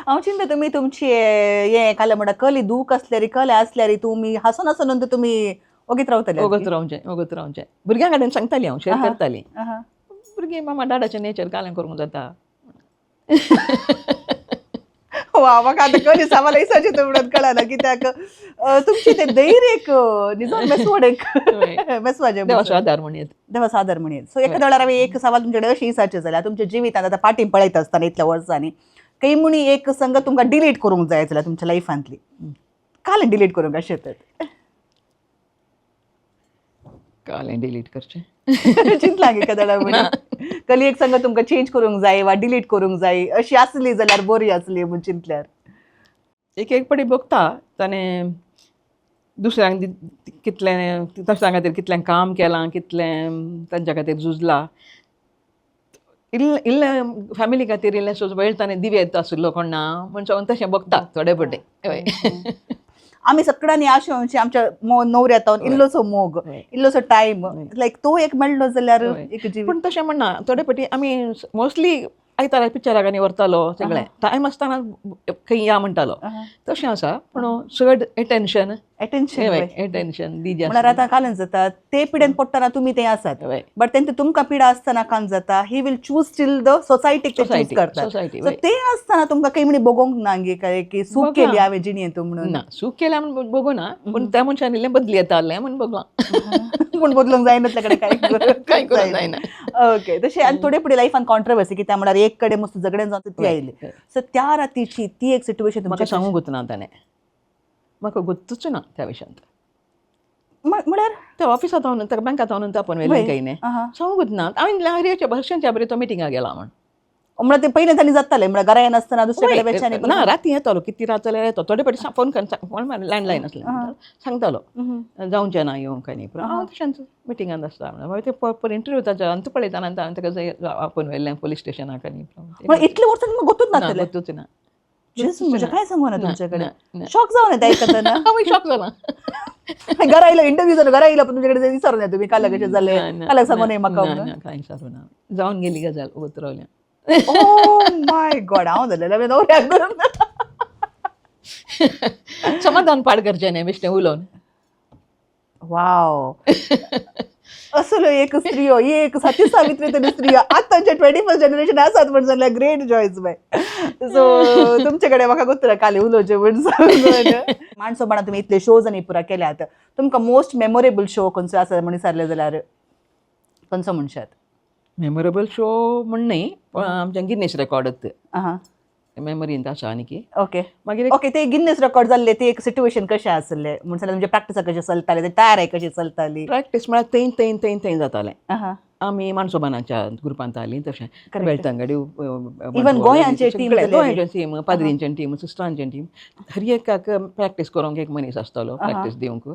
हांव चिंता तुमी तुमची हें काल म्हणटा कली दूख आसल्यार कले आसल्यार तुमी हांसून हांसून तुमी ओगीत रावतले. वगत रावचें, वगत रावचें. भुरग्यां कडेन सांगताली हांव, शेअर करताली. भुरगीं मामा डाडाचें नेचर कालें करूंक जाता. वा, म्हाका आतां कली सवाल दिसाचें तर म्हणून कळना कित्याक तुमची ते धैर्य एक निजोन मेसवड एक मेसवाचें. देवाचो आदार म्हणयेत. देवाचो आदार म्हणयेत. सो एका वेळार हांवें एक सवाल तुमचे कडेन अशें विचारचें जाल्यार, तुमच्या जिवितांत आतां फाटीं पळयता आसतना इतल्या वर्सांनी काही म्हणी एक संगत तुमकां डिलीट करूंक जाय जाल्यार तुमच्या लायफांतली काल डिलीट करूंक अशें तर? कालें डिलीट करचें? चिंतलां की एखाद्या म्हणी कली एक संगत तुमकां चेंज करूंक जाय वा डिलीट करूंक जाय अशी आसली जाल्यार बरी आसली म्हूण चिंतल्यार? एक एक पटी भोगता ताणें दुसऱ्यांक कितलें दुसऱ्यां खातीर कितलें काम केलां, कितलें तांच्या खातीर झुजला, इल्लें इल्लें फॅमिली खातीर इल्लें सो वेळ ताणें दिवयेत आशिल्लो कोण ना म्हण सगळें तशें भोगता थोडे पटे, हय. आमी सगळ्यांनी आशा म्हणजे आमच्या नवऱ्यात इल्लोसो मोग, इल्लोसो टायम, लायक तो एक मेळ्ळो जाल्यार एक जिवीत. पूण तशें म्हणना, थोडे पटी आमी मोस्टली आयतारा पिक्चराक आनी व्हरतालो, सगळें टायम आसतना खंय या म्हणटालो, तशें आसा. पूण चड एटेन्शन अटेन्शन एटेन्शन दी. म्हळ्यार आतां कालन जाता ते पिडेन पडटना तुमी ते आसात, बट तेंचे तुमकां पिडा आसतना कान जाता he will choose till the सोसायटीक ते चूज करतात. सो ते आसतना तुमकां काही म्हणी बगोवंक ना गे काय की सूख केली हांवें जिणेंत म्हणून? ना, सूख केल्या म्हूण बगूना, पूण त्या मनशान इल्लें बदली येतालें म्हूण बगलां. पूण बदलूंक जायना कडेन काय काय करूंक जायना. ओके, तशें आनी थोडे फुडें लायफान कॉन्ट्रवर्सी कित्याक म्हळ्यार एक कडेन मस्त झगडें जावन ती आयली, सो त्या रातीची ती एक सिट्युएशन म्हाका सांगूंक ना ताणें, म्हाका गोत्तूच ना त्या विशयांत. म्हळ्यार त्या ऑफिसांत हांव ताका बँकांत हांव आपोवन व्हेलें काही न्ही, सांगूंक ना हांवें. हरयेच्या भरशांच्या बरें तो मिटिंगाक गेला म्हण. म्हळ्यार ते पयलें तांणी जातालें म्हळ्यार घरा येनासतना दुसरे कडेन वेच्यांनी? ना, राती येतालो, कितली रात जाल्यार येतो. थोडे फावटी फोन कर, फोन लँडलायन आसलें, सांगतालो जावचें ना येवंक आनी हांव तशेंच मिटिंगांत आसता. मागीर ते इंटरव्यू ताच्या अंत पळयतना हांवें ताका आपोवन व्हेलें पोलीस स्टेशनाक आनी इतले वर्सां तुमकां गोतूच नासलें? गोतूच ना. म्हणजे काय सांगू ना, तुमचे कडेन शॉक जावन येता आयकतना. हांव शॉक जाला. घरा आयलो, इंटरव्यू जालो, घरा आयलो, पण तुमच्याकडे विचारून तुम्ही काल कशें जालें, काल सांगू न्हय म्हाका. कांय विचारू ना, जावन गेली गजाल, उगत रावल्या. ओ my God, हांव जालें नवऱ्याक. समाधान पाड करचें न्ही बेश्टें उलोवन. वाव, असलो एक स्त्रियो, एक सती सावित्री तरी स्त्रियो आतांचे 21st generation आसात म्हण जाल्यार ग्रेट जॉयस बाय. सो तुमचे कडेन म्हाका गोत्र काली उलोवचें म्हण सांगून माणसोपणा तुमी इतले शोज आनी पुरा केल्यात, तुमकां मोस्ट मेमोरेबल शो खंयचो आसा म्हण विचारलें जाल्यार खंयचो म्हणशात? मेमोरेबल शो म्हण न्ही, पण आमच्या गिनीस रेकॉर्ड मेमोरींत आसा आनी की मागीर ओके ते गिन्नेस रेकॉर्ड जाल्ले ते एक सिट्युएशन कशें आसलें म्हण जाल्यार तुमचे प्रॅक्टिसा कशें चलताले, ते तयारी कशी चलताली? प्रॅक्टीस म्हळ्यार थंय थंय थंय थंय जातालें. आमी माणसोबानाच्या ग्रुपांत आली तशें बेळतांगडी. इवन गोंयांचे टीम? गोंयाचे टीम, पाद्रींचे टीम, सिस्टरांचे टीम, हर एकाक प्रॅक्टीस करूंक एक मनीस आसतलो प्रॅक्टीस दिवंक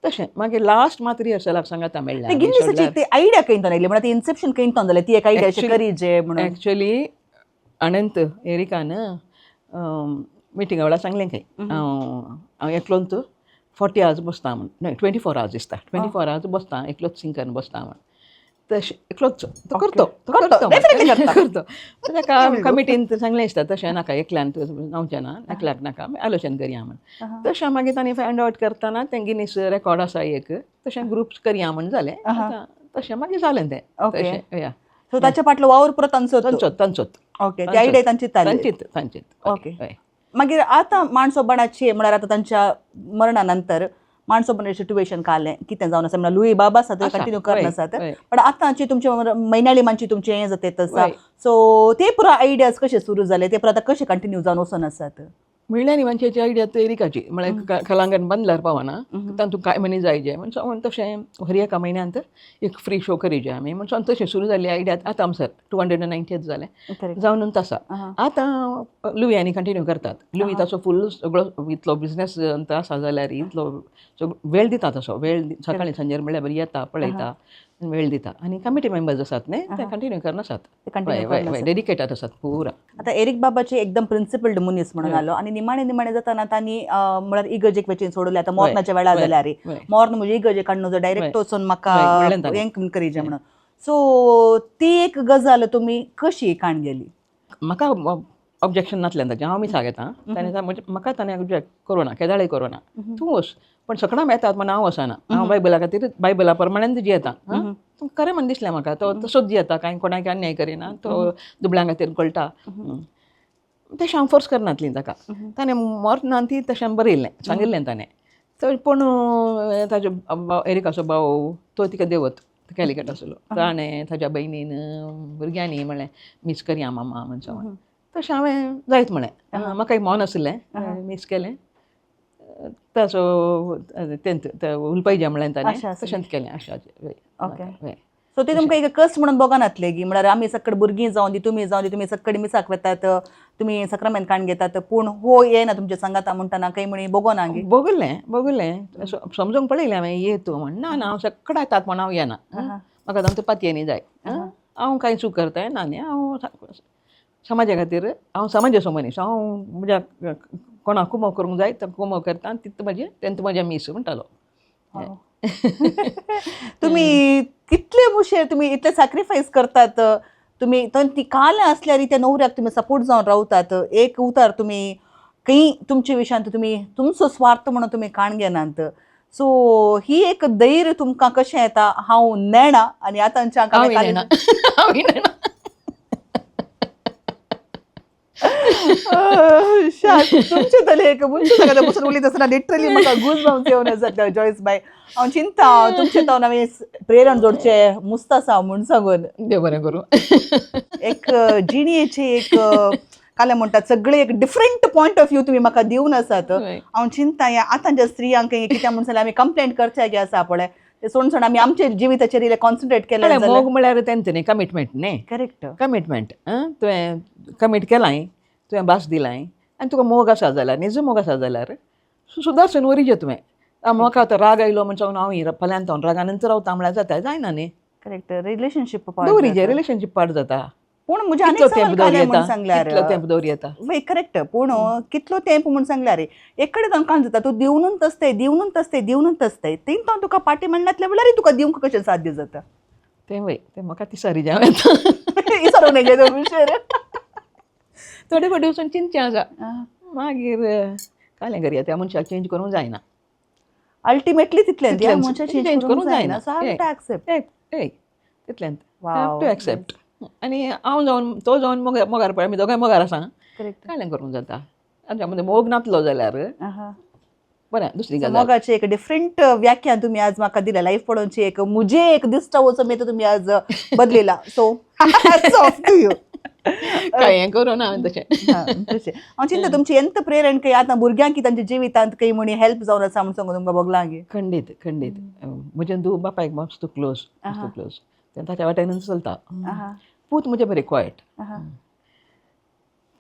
तशें. मागीर लास्ट मात रिहर्सलाक सांगाता मेळ्ळें. गिन्नेसाची ती आयडिया खंय आयली, म्हळ्यार ती इन्सेप्शन खंय जालें, ती एक आयडिया अशें करी जे म्हणून? एक्चुअली अनंत एरिकान मिटिंगा वेळार सांगलें खंय, हांव हांव एकलोच 40 आवर्स बसता म्हण, न्हय 24 आवर्स दिसता, 24 आवर्स बसता, एकलोच सिंग बसता म्हण. तशें एकलोच तो करतो, तो करतो करतो. ताका कमिटीन सांगलें दिसता तशें नाका, एकल्यान जावचें ना, एकल्याक नाका, आलोचन करया म्हण. तशें मागीर तांणी फायंड आवट करतना तें गिनीस रेकॉर्ड आसा एक, तशें ग्रुप्स करया म्हण जालें. तशें मागीर जालें तें तशें. या, सो ताच्या फाटलो वावर पुरो तांचो? तांचोच, तांचोच. ओके, ती आयडिया तांची. तांचीच, तांचीच. ओके, मागीर आतां माणसोबणाची म्हळ्यार आतां तांच्या मरणा नंतर माणसोबणाचें सिट्युएशन कालें कितें जावन आसा? म्हळ्यार लुई बाबा आसा तो कंटिन्यू करना आसात, पण आतांची तुमचे म्हयन्याळी मानची तुमचें हें जाता आसा, सो ते पुरो आयडियाज कशे सुरू जाले, ते पुरो आतां कशे कंटिन्यू जावन वचोन आसात? म्हणल्यार न्ही मनशाची आयडिया तो एरिकाची म्हळ्यार कलांगण बांदल्यार पावना तातूंत कांय मनीस जाय म्हण सांगून तशें हर एका म्हयन्यांत एक फ्री शो करीजे आमी म्हण सांगून तशें सुरू जाल्ली आयडिया आतां आमसर 290 जालें जावन आसा. आतां लुवी आनी कंटिन्यू करतात. लुवी ताचो फूल सगळो इतलो बिजनेस आसा जाल्यार इतलो वेळ दिता, तसो वेळ सकाळी सांजेर म्हळ्यार बरी येता पळयता वेळ दिता. आनी कमिटी मेंबर्स आसात न्ही ते कंटिन्यू करून आसात, डेडिकेटेड आसात पुरा. आतां एरिक बाबाची एकदम प्रिन्सिपल्ड मनीस म्हणून आलो आनी निमाणे निमाणे जाताना तांणी म्हळ्यार इगर्जेक वचून सोडले. आतां मोर्नाच्या वेळार जाल्यार मोर्न म्हजे इगर्जे काडून जो डायरेक्ट वचून म्हाका हें करीजे म्हणून, सो ती एक गजाल तुमी कशी काण गेली? म्हाका ऑब्जेक्शन नासलें ताचें, हांव मिसाक येता ताणें म्हाका ताणें ऑब्जेक्ट करूं ना, केदाळय करूं ना, तूं वच पण सकडां येतात म्हण हांव वचना, हांव बायबला खातीर बायबला प्रमाणें जियेता. खरें म्हण दिसलें म्हाका तो तसोच जियेता, कांय कोणाक अन्याय करिना, तो दुबळ्यां खातीर कळटा, तशें हांव फोर्स करनासली ताका. ताणें मरना ती तशें बरयल्लें सांगिल्लें ताणें. तर पूण ताजो एरिकाचो भाव तो तिका देवत कॅलिकट आसलो, ताणें ताज्या भयणीन भुरग्यांनी म्हणलें मीस करया मामा म्हण सांगून, तशें हांवें जायत म्हणलें. म्हाका एक मौन आसलें, मीस केलें ताचो तेंत उलपायजे म्हणलें ताणें, तशेंच केलें. आशाचें. ओके, सो ते तुमकां एक कस्ट म्हणून बोगनातले की म्हळ्यार आमी सक्कड भुरगीं जावन दी तुमी जावन दी तुमी सक्कड मिसाक वेतात, तुमी सक्रामेंत काण घेतात, पूण हो येना तुमच्या सांगाता म्हणटाना काही म्हणी बोगोना गे? बोगलें बोगलें समजूंक पळयलें हांवें ये तूं म्हण, ना ना हांव सक्कड येतात म्हण हांव येना, म्हाका तांचो पातयेनी जाय, हांव कांय चूक करताय ना न्ही, हांव समाजा खातीर हांव समाजाचो मनीस, हांव म्हज्या कोणाक कुमो करूंक जाय तर कुमो करता आनी तितू म्हजें तेंत म्हजें मीस म्हणटालो. तुमी कितले मुशेर तुमी इतले सॅक्रिफायस करतात, तुमी ती काल आसल्यार त्या नवऱ्याक तुमी सपोर्ट जावन रावतात, एक उतार तुमी खंय तुमच्या विशयांत तुमी तुमचो स्वार्थ म्हणून तुमी काण घेनात. सो ही एक धैर्य तुमकां कशें येता हांव नेणा आनी आतांच्या तुमचे तले एक मनशां बसून उलयत आसतना लिटरली म्हाका गूज बाउन्स येवन जाता जॉयस बाय. हांव चिंता तुमचे तो हांवें प्रेरण जोडचे मुस्त आसा म्हूण सांगून. देव बरें करूं. एक जिणेचे एक काल म्हणटात सगळे एक डिफरंट पॉयंट ऑफ व्यू तुमी म्हाका दिवन आसात. हांव चिंता ह्या आतांच्या स्त्रियांक कित्याक म्हूण जाल्यार आमी कंप्लेंट करचे गे आसा पळय, ते सोड सोड आमी आमच्या जिविताचेर कॉन्सन्ट्रेट केलें. मोग म्हळ्यार तेंच न्ही, कमिटमेंट न्ही. Correct, commitment. तुवें कमीट केलां, तुवें भास दिलां आनी तुका मोग आसा जाल्यार, निज मोग आसा जाल्यार सुद्दां वरीजे तुवें. म्हाका आतां राग आयलो म्हण सांगून हांव फाल्यांत हांव रागानच रावता म्हळ्यार जाता, जायना न्ही. करेक्ट, रिलेशनशीप दवरीजे, रिलेशनशीप पाड जाता. पूण म्हज्या आनी सवाल सांगल्यार तेंप दवर येता. करेक्ट, पूण कितलो तेंप म्हूण सांगल्यार एक कडेन तांकां जाता तूं दिवनूच आसताय दिवनूच आसताय दिवनूच आसताय, थंय तो तुका पाटी म्हणनातलें म्हणल्यार तुका दिवंक कशें साध्य जाता? तें वय तें म्हाका तिसारी जावं येता. विसरूंक नगे थोडे फावटी वचून चिंतचें आसा, मागीर कालें करया त्या मनशाक चेंज करूंक जायना. अल्टिमेटली तितलें चेंज करूंक जायना. So have to accept. हय, तितलें have to accept. आनी हांव जावन तो जावन मोगार पळय, आमी दोगांय मोगार आसा, कालें करूंक जाता. आमच्या मदीं मोग नातलो जाल्यार बरें दुसरी गजाल. मोगाचे एक डिफरंट व्याख्या तुमी आज म्हाका दिल्या, लायफ पळोवची एक मुजे एक दिश्टावो मेतो तुमी आज बदलेला. So off to you. काय हें करूं ना हांवें तशें. तशें हांव चिंता तुमची एंत प्रेरण काही आतां भुरग्यांक तांच्या जिवितांत काही म्हणी हेल्प जावन आसा म्हूण सांगू तुमकां भोगलां गे? खंडीत खंडीत. म्हजें धूव बापायक मस्त क्लोज, मस्त क्लोज, ताच्या वाटेनच चलता. पूत म्हजें बरें क्वायट,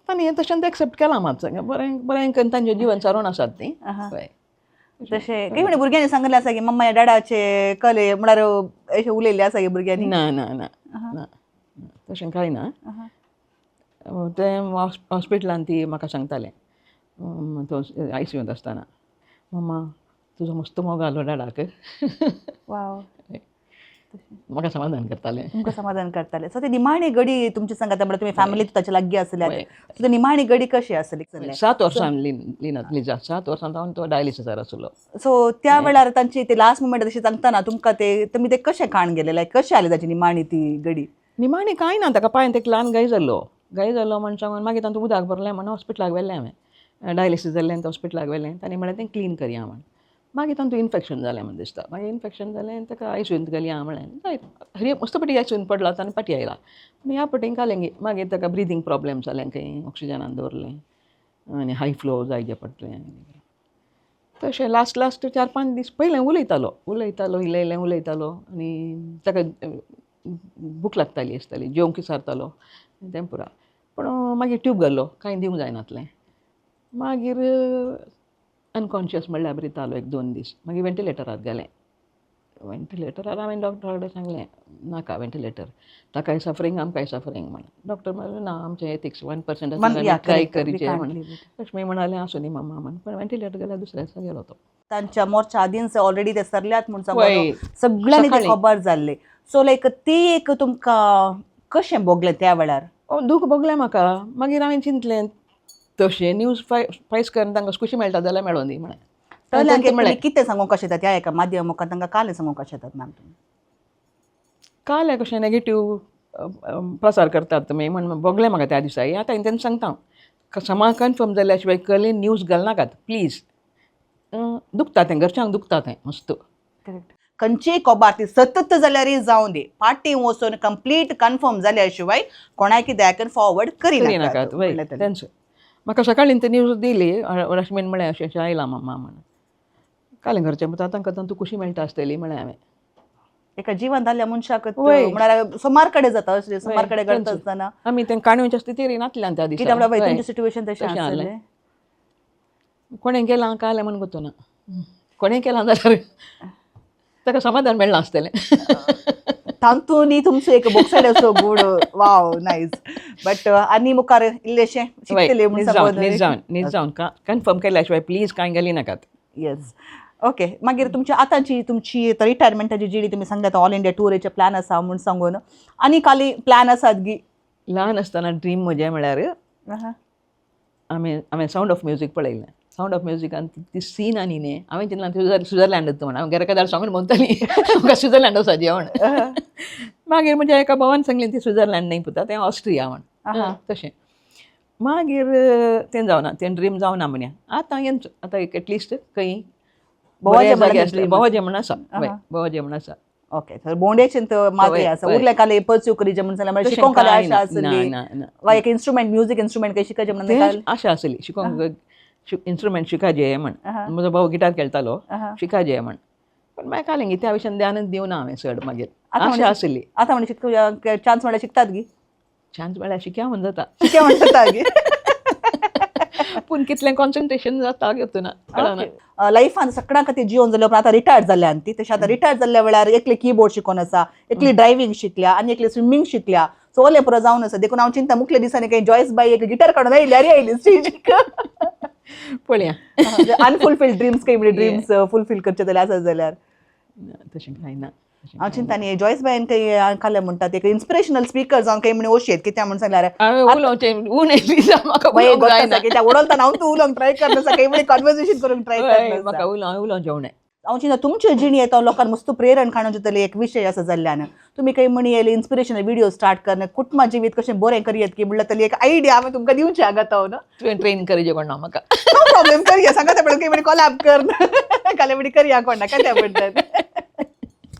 आनी तशें एक्सेप्ट केलां मातसो बरें बरें करून तांचें जिवन सारोवन आसात ती. तशें काही म्हणे भुरग्यांनी सांगिल्लें आसा की मम्मा डॅडाचे कले म्हळ्यार अशें उलयल्लें आसा की भुरग्यांनी? ना ना ना ना तशें कांय ना. तें हॉस्पिटलान ती म्हाका सांगतालें, तो आयसीयूंत आसतना, मम्मा तुजो मस्त मोग आलो डॅडाक. वाव, म्हाका समाधान करतालें. तुमकां समाधान करतालें. सो ते निमाणी गडी तुमच्या सांगाता म्हळ्यार तुमी फॅमिली ताच्या लागीं आसल्या, सो ते निमाणी गडी कशी आसली? 7 वर्सां लिना, 7 वर्सां जावन तो डायलिसिसार आसलो. सो त्या वेळार तांची ते लास्ट मुमेंट तशी सांगतना तुमकां ते तुमी ते कशें काण गेले, लायक कशें आले ताची निमाणी ती गडी? निमाणी कांय ना, ताका पांयन एक ल्हान गाय जाल्लो, गाय जाल्लो म्हण सांगून मागीर तांतूं उदक भरलें म्हण हॉस्पिटलाक व्हेलें हांवें, डायलिसीस जाल्लें हॉस्पिटलाक व्हेलें. तांणी म्हणलें तें क्लीन करया म्हण. मागीर तांतूं इन्फेक्शन जालें म्हण दिसता, मागीर इन्फेक्शन जालें आनी ताका आयसीयूंत घालया म्हणलें. जायत हरी मस्त पटी आयसीयूंत पडला आनी पाटी आयला. पूण ह्या पटीन घालें मागीर ताका ब्रिदींग प्रॉब्लेम जालें, खंय ऑक्सिजनान दवरलें. आनी हाय फ्लो जायचे पडटलें. तशें लास्ट लास्ट 4-5 दीस पयलें उलयतालो उलयतालो, इल्लें इल्लें उलयतालो आनी ताका भूक लागताली आसताली, जेवंक विचारतालो तें पुरो. पूण मागीर ट्यूब घालो, कांय दिवंक जायनातलें. मागीर अनकॉन्शियस म्हणल्यार बरी 1-2 दीस. मागीर वेंटिलेटरार घालें. वेंटिलेटरार हांवें डॉक्टरा कडेन सांगलें नाका वेंटिलेटर, ताकाय सफरींग आमकांय सफरींग म्हण. डॉक्टर म्हणलें ना, आमचें एथिक्स 1% आसा, ट्राय करीचे म्हण. लक्ष्मी म्हणालें आसूं न्ही मामा म्हण. पण वेंटिलेटर गेल्यार दुसऱ्या दिसा गेलो तो. तांच्या मोर्चा आदींच ऑलरेडी ते सरल्यात म्हूण सांगून सगळ्यांनी ते खबर जाल्ले. सो लायक ती एक तुमकां कशें भोगलें त्या वेळार? दूख भोगलें म्हाका. मागीर हांवें चिंतलें तशें न्यूज फायस करून तांकां खुशी मेळटा जाल्यार मेळों दी म्हळें. तर कितें सांगूंक कशें येतात ह्या एका माध्यम मुखार, तांकां काल सांगूंक कशें येतात मॅम तुमी? काल कशें नेगेटीव प्रसार करतात तुमी म्हण भोगलें म्हाका त्या दिसा. आतां तेन्ना सांगता समा कन्फर्म जाल्या शिवाय कली न्यूज घालनाकात प्लीज. दुखता तें, घरच्यांक दुखता तें मस्त. करेक्ट. खंयचीय खबर ती सतत जाल्यारय जावं दी, फाटीं वचून कंप्लीट कन्फर्म जाल्या शिवाय कोणाय कित्याक फॉरवर्ड करिनाकात. तेंच म्हाका सकाळीं ते न्यूज दिली. रश्मीन म्हळें अशें अशें आयलां मामा म्हण. काल घरचें म्हणटा तांकां तूं खुशी मेळटा आसतली म्हळें हांवें. एका जिवन जाल्ल्या मनशाक म्हळ्यार सोमार कडेन जाता अशें, सोमार कडेन घडटा आसतना आमी तें काणयेच्या स्थितीर नातल्यान त्या दिसा. कित्याक म्हळ्यार तुमचें सिट्युएशन तशें आसलें. कोणें केलां कालें म्हण गोतो ना, कोणें केलां जाल्यार ताका समाधान मेळ्ळां आसतलें. तातूंत तुमचो एक बोक्साड असो गूड. वाव, नायस. बट आनी मुखार इल्लेशें शिकतले म्हूण जावन नीज जावन कन्फर्म केल्या शिवाय प्लीज कांय घाली नाकात. येस, ओके. मागीर तुमची आतांची तुमची रिटायरमेंटाची जिणी तुमी सांगता ऑल इंडिया टुराचे प्लॅन आसा म्हूण सांगून, आनी काली प्लॅन आसात गी? ल्हान आसतना ड्रीम म्हजें म्हळ्यार हांवें सावंड ऑफ म्युजीक पळयलें. सावंड ऑफ म्युजिकान ती सीन आनी न्ही हांवें चिंतलां स्विजरलँड म्हण. हांव घरा सांगून म्हणटाली म्हाका स्विजरलँड वचपाचें म्हण. मागीर म्हज्या एका भावान सांगलें ती स्विजरलँड न्ही पुता, तें ऑस्ट्रिया म्हण. तशें मागीर तें जावना, तें ड्रीम जावना म्हण्या. आतां हेंच आतां एक एटलिस्ट खंय भोवाजें म्हण आसा, भोवाजें म्हण आसा. ओके, तर भोंवडेचें तर मात्रे आसा, उरलें काले पर्स्यू करीचें म्हण सांगलें, म्हळ्यार शिकोंक काले आशा आसली वा एक इन्स्ट्रुमेंट, म्युजीक इन्स्ट्रुमेंट काही शिकायचें म्हणून आशा आसली शिकोंक, इन्स्ट्रुमेंट शिकाजे म्हण. म्हजो भाव गिटार खेळटालो, शिकाजे म्हण. पण मागीर कालें गी त्या विशयान ध्यानच दिवना हांवें चड. मागीर आशा आसली. आतां म्हणजे चान्स म्हळ्यार शिकतात गी? चान्स म्हळ्यार शिक्या म्हण जाता, शिक्या म्हण जाता गी. पूण कितलें कॉन्सन्ट्रेशन जाता घेतना ना. लायफान सगळ्यां खातीर जिवन जाल्या उपरांत आतां रिटायर्ड जाल्या ती, तशें आतां रिटायर्ड जाल्ल्या वेळार एकले किबोर्ड शिकोन आसा, एकली ड्रायव्हींग शिकल्या आनी एकली स्विमींग शिकल्या. सो ओलें पुरो जावन आसा. देखून हांव चिंता मुखल्या दिसांनी काही जॉयस बाई एक गिटार काडून आयली आयली स्टेजीक. पळया अनफुलफिल्ड ड्रीम्स काही म्हणजे ड्रीम्स फुलफील करचे जाल्यार आसत जाल्यार तशें कांय ना. हांव चिंता न्ही जॉयस बायन काही खालें म्हणटात एक इन्स्पिरेशनल स्पीकर जावन काही म्हण ओशेत कित्याक म्हण सांगल्यार उलोवचें ऊन कित्याक उडोवता हांव तूं उलोवंक ट्राय करना, काही म्हणजे कॉन्वर्सेशन करूंक ट्राय करना. म्हाका उलोवचें उणें. हांव चिंता तुमचे जिणी येता लोकांक मस्त प्रेरण काडून दितलें एक विशय आसा जाल्ल्यान तुमी काही म्हणी येयले इन्स्पिरेशनल व्हिडिओ स्टार्ट करणं, कुटुंबा जिवीत कशें बरें करयत की म्हणल्यार तरी एक आयडिया हांवें तुमकां दिवची हांगा न्हू. तुवें ट्रेन करचे कोण म्हाका? नो प्रॉब्लेम, करया सांगता पळय काही म्हणी कॉलॅब कर काल्यां म्हणी करया कोण नाका त्या म्हणटात.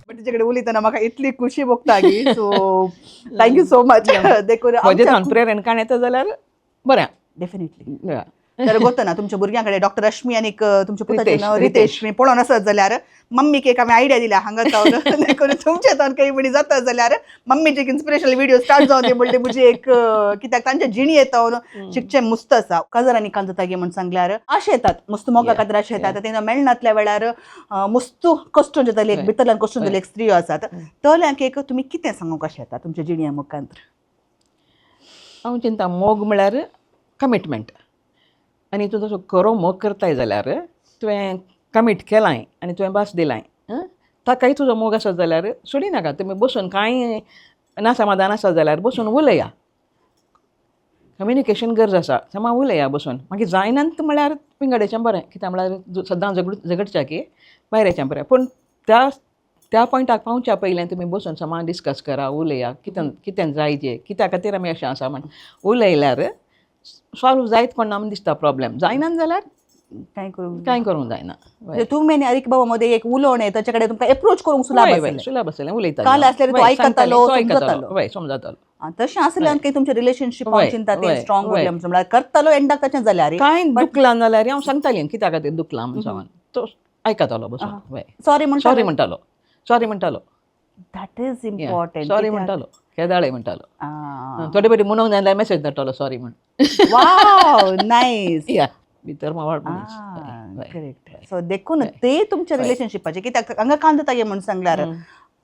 बट तुजे कडेन उलयतना म्हाका इतली खुशी भोगता की so thank you so much. देखून म्हजें प्रेरण काण येता जाल्यार बरें. डेफिनेटली. तर गोतना तुमच्या भुरग्यां कडेन डॉक्टर रश्मी आनी तुमच्या पुताचें नांव रितेश मी पळोवन आसत जाल्यार मम्मीक एक हांवें आयडिया दिल्या हांगा जावन, देखून तुमच्या तावन काही म्हणी जाता जाल्यार मम्मीचे एक इन्स्पिरेशनल व्हिडिओ स्टार्ट जावन दी म्हणली म्हजी एक, कित्याक तांच्या जिणी येता शिकचें मुस्त आसा. काजार आनी काल जाता म्हण सांगल्यार आशे येतात मुस्त मोगा खातीर आशे येतात, तेन्ना मेळनातल्या वेळार मुस्त कश्ट जाताले, एक भितरल्यान कश्ट जाले एक स्त्रियो आसात. तल्यांक एक तुमी कितें सांगूंक कशें येता तुमच्या जिणये मुखांत? हांव चिंता मोग म्हळ्यार कमिटमेंट, आनी तूं तसो खरो मोग करताय जाल्यार तुवें कमीट केलांय आनी तुवें भास दिलांय, ताकाय तुजो मोग आसत जाल्यार सोडी नाका. तुमी बसून कांय ना समाधान आसत जाल्यार बसून उलया, कम्युनिकेशन गरज आसा, समा उलया बसून. मागीर जायनात म्हळ्यार पिंगडेचें बरें, कित्याक म्हळ्यार सदां झगडच्या की भायऱ्याचें बरें. पूण त्या त्या पॉयंटाक पावच्या पयलें तुमी बसून समा डिस्कस करा, उलया कितें कितें जायचे, कित्या खातीर आमी अशें आसा म्हण उलयल्यार सॉल्व जायत कोण ना म्हण दिसता प्रॉब्लेम. जायना जाल्यार कांय करूंक कांय करूंक जायना. तुमी आनी अरीक बाबा मदें एक उलोवणें ताचे कडेन तुमकां एप्रोच करूंक सुलभ आसलें. सुलभ आसलें, उलयतालो. काल आसल्यार तो आयकतालो, समजतालो. वय समजतालो. तशें आसल्यान काही तुमचें रिलेशनशीप हांव चिंता तें स्ट्रॉंग उरलें म्हणल्यार करतालो एंडाक तशें जाल्यार कांय दुखलां जाल्यार हांव सांगतालें कित्याक खातीर दुखलां म्हूण सांगून तो आयकतालो बसून. वय, सॉरी म्हणटा, सॉरी म्हणटालो, सॉरी म्हणटालो. That is important. Sorry म्हणटालो, केदाळे म्हणटालो. थोडे पयलीं म्हणूंक जाय जाल्यार मॅसेज धाडटालो सॉरी म्हण. वाव, नायस. या, भितर म्होवाळ मनीस. करेक्ट. सो देखून ते तुमच्या रिलेशनशिपाचे कित्याक हांगा कांद जाता म्हूण सांगल्यार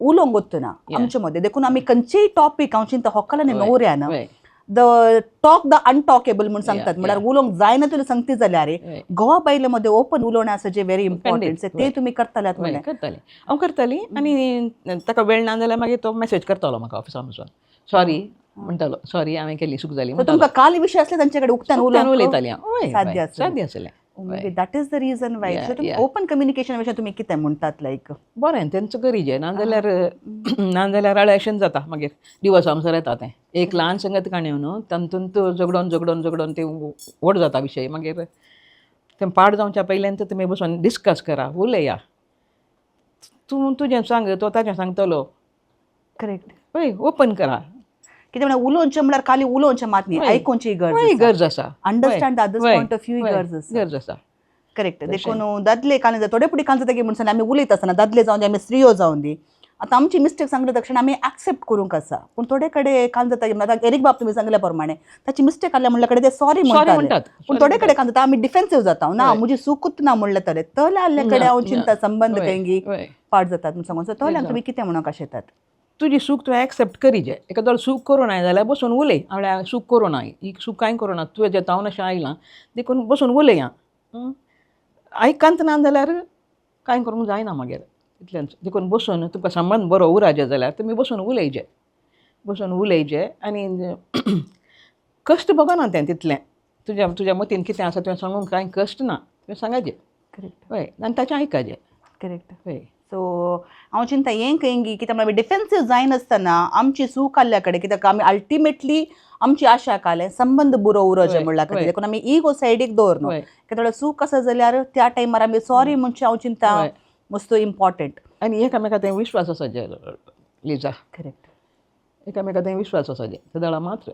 उलोवंक गोत्तना आमचे मदें, देखून आमी खंयचेय टॉपीक हांव चिंता होकलांनी नवऱ्यान the talk the अनटॉकेबल म्हूण सांगतात, म्हळ्यार उलोवंक जायना तुला सांगती जाल्यार गोवा बायले मदें ओपन उलोवणें आसा जें व्हेरी इम्पॉर्टंट, ते तुमी करताल्यात म्हणलें. करतालें, हांव करताली. आनी ताका वेळ ना जाल्यार मागीर तो मॅसेज करतालो म्हाका ऑफिसान वचून, सॉरी म्हणटालो, सॉरी हांवें केल्ली चूक जाली. तुमकां काल विशय आसले तांचे कडेन उक्त्यान उलयताली हांव. साध्य आसलें. साध्य आसलें. That is the reason why open communication विशय तुमी कितें म्हणटात लायक? बरें तेंचो करीजे, नाजाल्यार नाजाल्यार अळेशन जाता मागीर दिवस आमसर येता तें एक ल्हान संगत काणयो न्हू, तातूंत झगडोन झगडोन झगडोन तें व्हड जाता विशय. मागीर तें पाड जावच्या पयल्यान तुमी बसून डिस्कस करा, उलया, तूं तुजें सांग, तो ताजें सांगतलो. करेक्ट. हय, ओपन करा. कितें म्हळ्यार उलोवचें म्हळ्यार खाली उलोवचें मात न्ही, आयकोवची गरज गरज आसा. Understand the others point of view गरज आसा. गरज आसा. करेक्ट. देखून दादले काल थोडे फुडें काल जाता की म्हण आमी उलयत आसतना दादले जावन दी आमी स्त्रियो जावन दी, आतां आमची मिस्टेक सांगले तक्षण आमी एक्सेप्ट करूंक आसा, पूण थोडे कडेन काल जाता की आतां एरीक बाब तुमी सांगल्या प्रमाणे ताची मिस्टेक आसल्या म्हणल्या कडेन ते सॉरी म्हणटात, पूण थोडे कडेन काल जाता आमी डिफेन्सीव जाता, ना म्हजी चुकूच ना म्हणलें तरे तले आसल्या कडेन हांव चिंता संबंद खंय पाड जातात म्हूण सांगून. सो तल्यान तुमी कितें म्हणूंक अशें येतात? तुजी चूक तुवें एक्सेप्ट करीजे, एकादो चूक करूं नाय जाल्यार बसून उलय, म्हळ्यार चूक करूं ना, ही चूक कांय करूं ना, तुवें जेतावन अशें आयलां देखून बसून उलया. आयकत ना जाल्यार कांय करूंक जायना मागीर इतल्यान. देखून बसून तुमकां संबंद बरो उराजे जाल्यार तुमी बसून उलयचे, बसून उलयचे आनी कश्ट भोगना तें तितलें. तुज्या तुज्या मतीन कितें आसा तुवें सांगूंक कांय कश्ट ना, तुवें सांगाचें. करेक्ट. हय, आनी ताचें आयकाचें. करेक्ट. हय. सो हांव चिंता हें खंय कित्याक म्हळ्यार डिफेन्सीव जायनासतना आमची चूक आसल्या कडेन, कित्याक आमी अल्टिमेटली आमची आशा कालें संबंद बरो उरोचे म्हणल्या खातीर, देखून आमी इगो सायडीक दवरनो, कित्याक चूक आसा जाल्यार त्या टायमार आमी सॉरी म्हणचें हांव चिंता मस्त इम्पॉर्टंट. आनी एकामेका थंय विश्वास आसा लिजा. करेक्ट. एकामेका थंय विश्वास आसा तेदळा मात्र.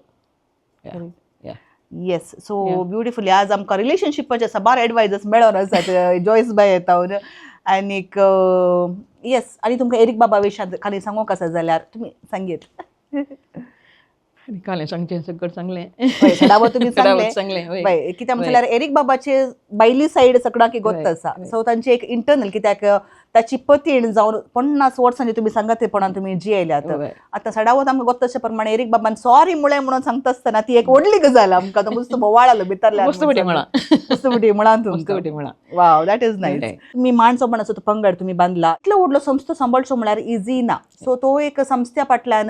येस, सो ब्युटिफुली आज आमकां रिलेशनशिपाचे साबार एडवायजस मेळोन आसात जॉयस बाय येतावन. आनीक येस, आनी तुमकां एरीक बाबा विशांत खाली सांगूंक आसा जाल्यार तुमी सांगीत. आनी कालें सांगचें सगळें सांगलें. सडावत तुमी सांगलें. सांगलें. कित्याक म्हणल्यार एरीक बाबाचे बायली सायड सगळ्यांक गोत्त आसा, सो तांचे एक इंटरनल कित्याक ताची पतीण जावन 50 वर्सांनी तुमी सांगत तेपणान तुमी जियेल्यात. आतां सडावत आमकां गोत्त तशे प्रमाणे एरीक बाबान सॉरी म्हळें म्हणून सांगता आसतना ती एक व्हडली गजाल आमकां, तो मस्त बोवाळ आलो भितरल्यान. मस्त फटी म्हळां. मस्त फटी म्हळां मस्त फटी म्हळां. वाव, that is nice. तुमी माणसो म्हणसो तो पंगड तुमी बांदला, इतलो व्हडलो संस्था सांबाळचो म्हळ्यार इजी ना, सो तो एक संस्थ्या फाटल्यान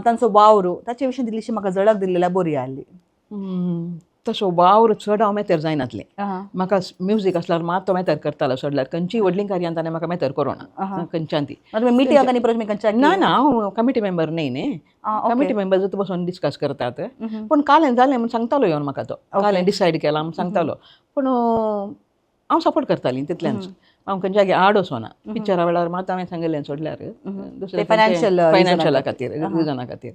तांचो वावर ताचे विशीं दिल्लीशी म्हाका झळक दिल्लेल्या बरी आहली. तसो वावर चड हांव मेतेर जायनातलें, म्हाका म्युजीक आसल्यार मात तो मेतेर करतालो, सोडल्यार खंयची व्हडलीं कार्यान ताणें म्हाका मेतेर करोना खंयच्यान ती. मिटिंग आनी परत खंयच्या? ना ना, हांव कमिटी मेंबर न्ही न्ही, कमिटी मेंबर जर बसून डिस्कस करतात, पूण कालें जालें म्हूण सांगतालो येवन म्हाका, तो कालें डिसायड केलां म्हूण सांगतालो, पूण हांव सपोर्ट करतालीं तितलेंच, हांव खंयच्या आड वचोना. पिक्चरा वेळार मात हांवें सांगिल्लें सोडल्यार दुसरें फायनान्शियला खातीर रिजना खातीर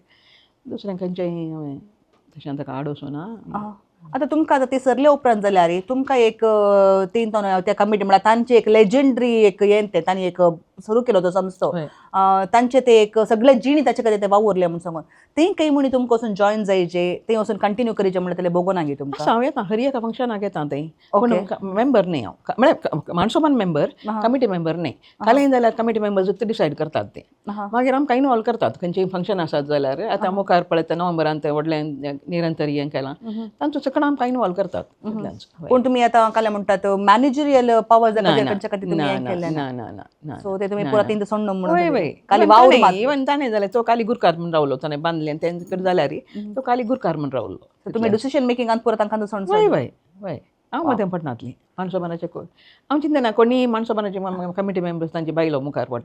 दुसरें खंयच्याय हांवें तशें ताका आड वचोना. आतां तुमकां आतां ते सरले उपरांत जाल्यार तुमकां एक तीन त्या कमिटी म्हळ्यार तांचे एक लेजंडरी एक हें तें तांणी एक सुरू केलो तो संस्थो, तांचे ते एक सगळे जिणी ताचे खातीर ते वावुरले म्हूण सांगून ते खंय म्हणी तुमकां वचून जॉयन जायचे, ते वचून कंटिन्यू करीचे म्हणल्यार तेले बगोना गे तुमकां? हांव येता हर एका फंक्शनाक येता थंय, पूण मेंबर न्ही हांव, म्हळ्यार माणसोमान मेंबर, कमिटी मेंबर न्ही. कालें जाल्यार कमिटी मेंबर्स ते डिसायड करतात ते, मागीर आमकां इनवॉल्व करतात खंयचेय फंक्शन आसात जाल्यार. आतां मुखार पळयता नोव्हेंबरान ते व्हडलें निरंतर हें केलां तांचो सगळं आमकां इनवॉल्व करतात. पूण तुमी आतां कालें म्हणटात मॅनेजरियल पावर खंयच्या खातीर तुमी हें केलें ना? ना, सो ते तुमी पुरा तीन सोडण म्हणून इवन ताणें जाल्यार तो काली गुरकार म्हूण रावलो, ताणें बांदलें तेंचे जाल्यार तो काली गुरकार म्हूण रावलो. तुमी डिसिशन मेकिंगान पुरा तांकां सोडण? वय वय वय, हांव मदें पडनातली माणसोबानाचे. हांव चिंतना कोणी माणसोबानाचे कमिटी मेंबर्स तांचे बायलो मुखार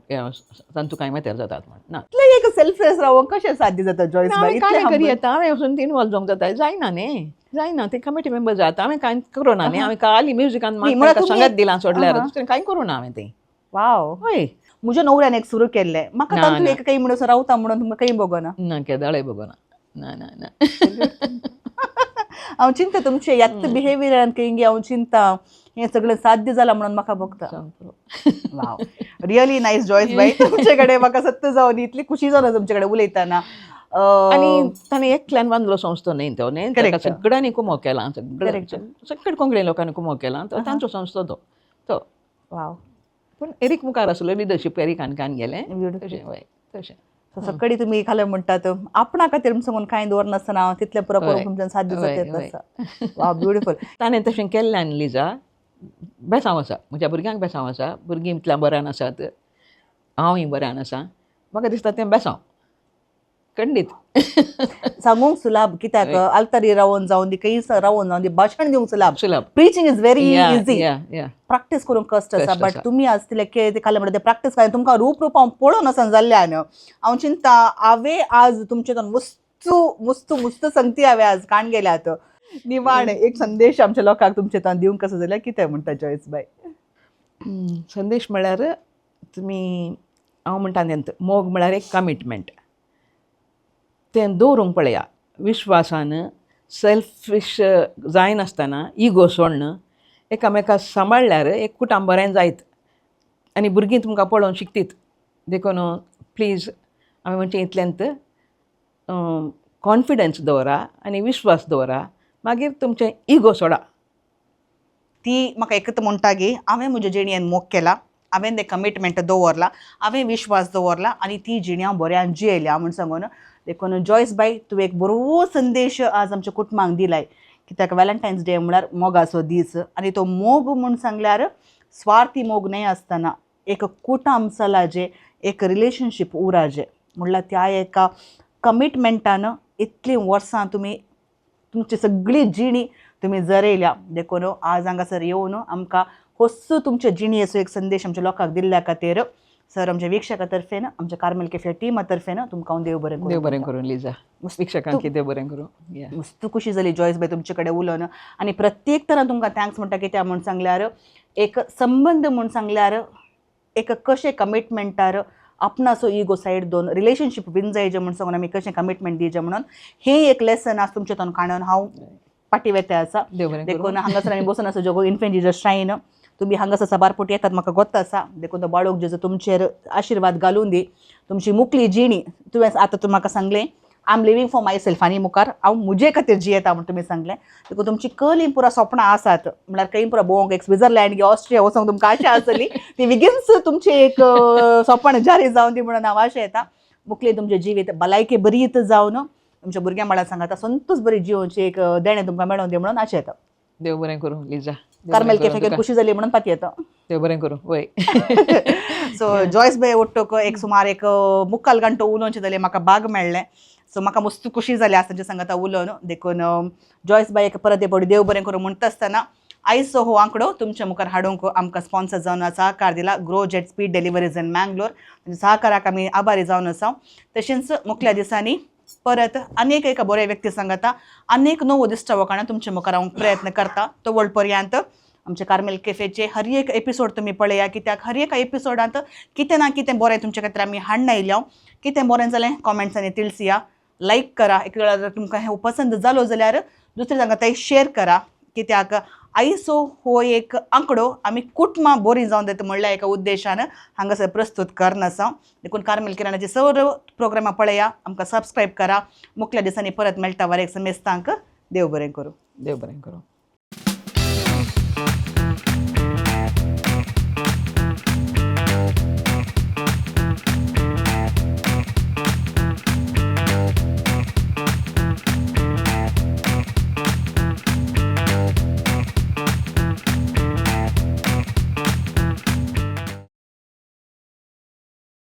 तांचो कांय मेतेर जातात म्हण ना. इतलें एक सेल्फलेस रावोंक कशें साध्य जाता जॉयस बाय? कांय करी येता हांवें वचून इनवॉल्व जावंक जाता, जायना न्ही, जायना ते कमिटी मेंबर जाता, हांवें कांय करूं ना न्ही, हांवें काली म्युजिकान सांगत दिलां सोडल्यार दुसरें कांय करूं ना हांवें तें. वाव. हय. म्हज्या नवऱ्यान एक सुरू केल्लें म्हाका. ना, तातूंत ना. एक काही म्हणून रावता म्हणून तुमकां काही बगना? ना, केदाळय बगोना, ना ना ना. हांव चिंता तुमचे यात्त बिहेवियरान खंय, हांव चिंता हें सगळें साध्य जालां म्हणून म्हाका भोगता. वाव, रियली नायस जॉयस बाय. तुमचे कडेन म्हाका सत्य जावन इतली खुशी जावन तुमचे कडेन उलयतना. आनी ताणें एकल्यान बांदलो संस्था न्ही तो न्ही ताका. सगळ्यांनी कुमो केला सगळ्या. सगळे कोंकणी लोकांनी कुमो केला तो, तांचो संस्थो तो तो. पूण एरीक मुखार आसलो, लिडरशीप एरिकान कान गेलें. तशें, हय, तशें. सकाळी तुमी खालें म्हणटात, आपणा खातीर सांगून कांय दवरनासतना तितलें पुरो करूंक तुमच्यान साध्य जाता आसा. वा, ब्युटिफूल. ताणें तशें केल्ल्यान लिजा बेसांव आसा, म्हज्या भुरग्यांक बेसांव आसा, भुरगीं इतल्यां बऱ्यान आसात, हांवूय बऱ्यान आसा. म्हाका दिसता तें बेसांव खंडीत. सांगूंक सुलाभ, कित्याक आल्तारी रावन जावन दी, खंय रावन जावन दी, भाशण दिवंक सुलाभ. सुलाभ. Preaching is very easy. या या प्रॅक्टीस करूंक कश्ट आसा. कश्ट बट आसा. तुमी आज तितले के खालें म्हणटा ते प्रॅक्टीस करून तुमकां रूप रूप हांव पळोवन आसा जाल्ल्यान हांव चिंता हांवें आज तुमचे मुस्तू मुस्तू मुस्त संगती हांवें आज काण गेल्यात. निवाण एक संदेश आमच्या लोकांक तुमचे तान दिवंक आसा जाल्यार कितें म्हणटा जॉयस बाय? संदेश म्हळ्यार तुमी, हांव म्हणटा तें, मोग म्हळ्यार एक कमिटमेंट. तें दवरूंक पळया विश्वासान, सेल्फीश जायनासतना, इगो सोडन एकामेका सांबाळ्ळ्यार एक कुटाम बरें जायत आनी भुरगीं तुमकां पळोवन शिकतीत. देखून प्लीज आमी म्हणचे इतल्यांत कॉन्फिडन्स दवरा आनी विश्वास दवरा, मागीर तुमचें इगो सोडा. ती म्हाका एकच म्हणटा की हांवें म्हज्या जिणेन मोग केला, हांवें तें कमिटमेंट दवरला, हांवें विश्वास दवरला आनी ती जिणी हांव बऱ्यान जियेल्या म्हूण सांगून. देखून जॉयस बाय, तुवें एक बरो संदेश आज आमच्या कुटुंबाक दिलाय, कित्याक वॅलेंटायन्स डे म्हळ्यार मोगाचो दीस आनी तो मोग म्हूण सांगल्यार स्वार्थी मोग न्हय आसतना एक कुटाम चलाजे, एक रिलेशनशीप उराजे. म्हणल्यार त्या एका कमिटमेंटान इतलीं वर्सां तुमी तुमची सगळी जिणी तुमी जरयल्या. देखून आज हांगासर येवन आमकां होस्सो तुमच्या जिणेचो एक संदेश आमच्या लोकांक दिल्ल्या खातीर सर आमच्या वीक्षका तर्फेन, आमच्या कार्मेल कॅफे टिमा तर्फेन तुमकां हांव देव बरें करूं देव बरें म्हणटा. करूं लिजा, वीक्षकांक देव बरें करूं या. मस्त खुशी जाली जॉयस बाय तुमचे कडेन उलोवन आनी प्रत्येक तरान तुमकां thanks म्हणटा. कित्याक म्हूण सांगल्यार एक संबंद म्हूण सांगल्यार एक कशें कमिटमेंटार आपणाचो इगो सायड दोन रिलेशनशीप विन जायजे म्हूण सांगून आमी कशें कमिटमेंट दिवचें म्हणून हें एक लेसन आज तुमचे तोंड काणून हांव फाटीं वेता आसा. देव बरें करूं. देखून हांगासर आमी बसून आसा जोगो इन्फेंट जिजस श्रायन. तुमी हांगासर साबार पोट येतात म्हाका गोत्त आसा. देखून तो बाळोक जेजू तुमचेर आशिर्वाद घालून दी. तुमची मुकली जिणी, तुवें आतां तूं म्हाका सांगलें I am living for myself आनी मुखार हांव म्हजे खातीर जियेता म्हूण तुमी सांगलें. देखून तुमची कली पुरा सपनां आसात, म्हळ्यार खंय पुरा भोंवंक एक स्विझरलँड गी ऑस्ट्रिया वचोंक तुमकां आशा आसली, ती बेगीनच तुमची एक सपन जारी जावन दी म्हणून हांव आशा येता. मुकली तुमचें जिवीत भलायकी बरीत जावन तुमच्या भुरग्यां बाळां सांगाता संतोष बरी जिवनची एक देणें तुमकां मेळोवन दी म्हणून आशा येता. देव बरें करूं लिजा. देव कार्मेल बरें करूं कॅफे तुका. खुशी जाली म्हणून पाती येता. देव बरें करूं, वय. सो जॉयस बाय ಒಟ್ಟುक एक सुमार एक मुक्काल गंटो उलोवचें जालें, म्हाका बाग मेळ्ळें. सो म्हाका मस्त खुशी जाली आज तांच्या सांगाता उलोवन. देखून जॉयस बाय एक परत एक फावटी देव बरें करूं म्हणटा आसतना आयचो हो आंकडो तुमच्या मुखार हाडूंक आमकां स्पॉन्सर जावन सहकार दिला grow jet speed deliveries in Mangalore. सहकाराक आमी आभारी जावन आसा. तशेंच मुखल्या दिसांनी परत अनेक एका बऱ्या व्यक्ती सांगाता अनेक नवो दिश्टावो काडून तुमच्या मुखार हांव प्रयत्न करता. तो वळ पर्यंत आमच्या कार्मेल कॅफेचे हर एक एपिसोड तुमी पळया, कित्याक हर एका एपिसोडांत कितें ना कितें बरें तुमच्या खातीर आमी हाडून आयल्या. कितें बरें जालें कॉमेंट्सांनी तिळसिया, लायक करा. एक वेळार जर तुमकां हें पसंद जालो जाल्यार दुसरे जांकां ते शेर करा, कित्याक आयचो हो एक आंकडो आमी कुटुंबां बरीं जावन दिता म्हणल्या एका उद्देशान हांगासर प्रस्तूत करना आसा. देखून कार्मेल किराणाचे सर्व प्रोग्रामां पळया, आमकां सबस्क्रायब करा. मुखल्या दिसांनी परत मेळटा. वरेक समेस्तांक देव बरें करूं. देव बरें करूं.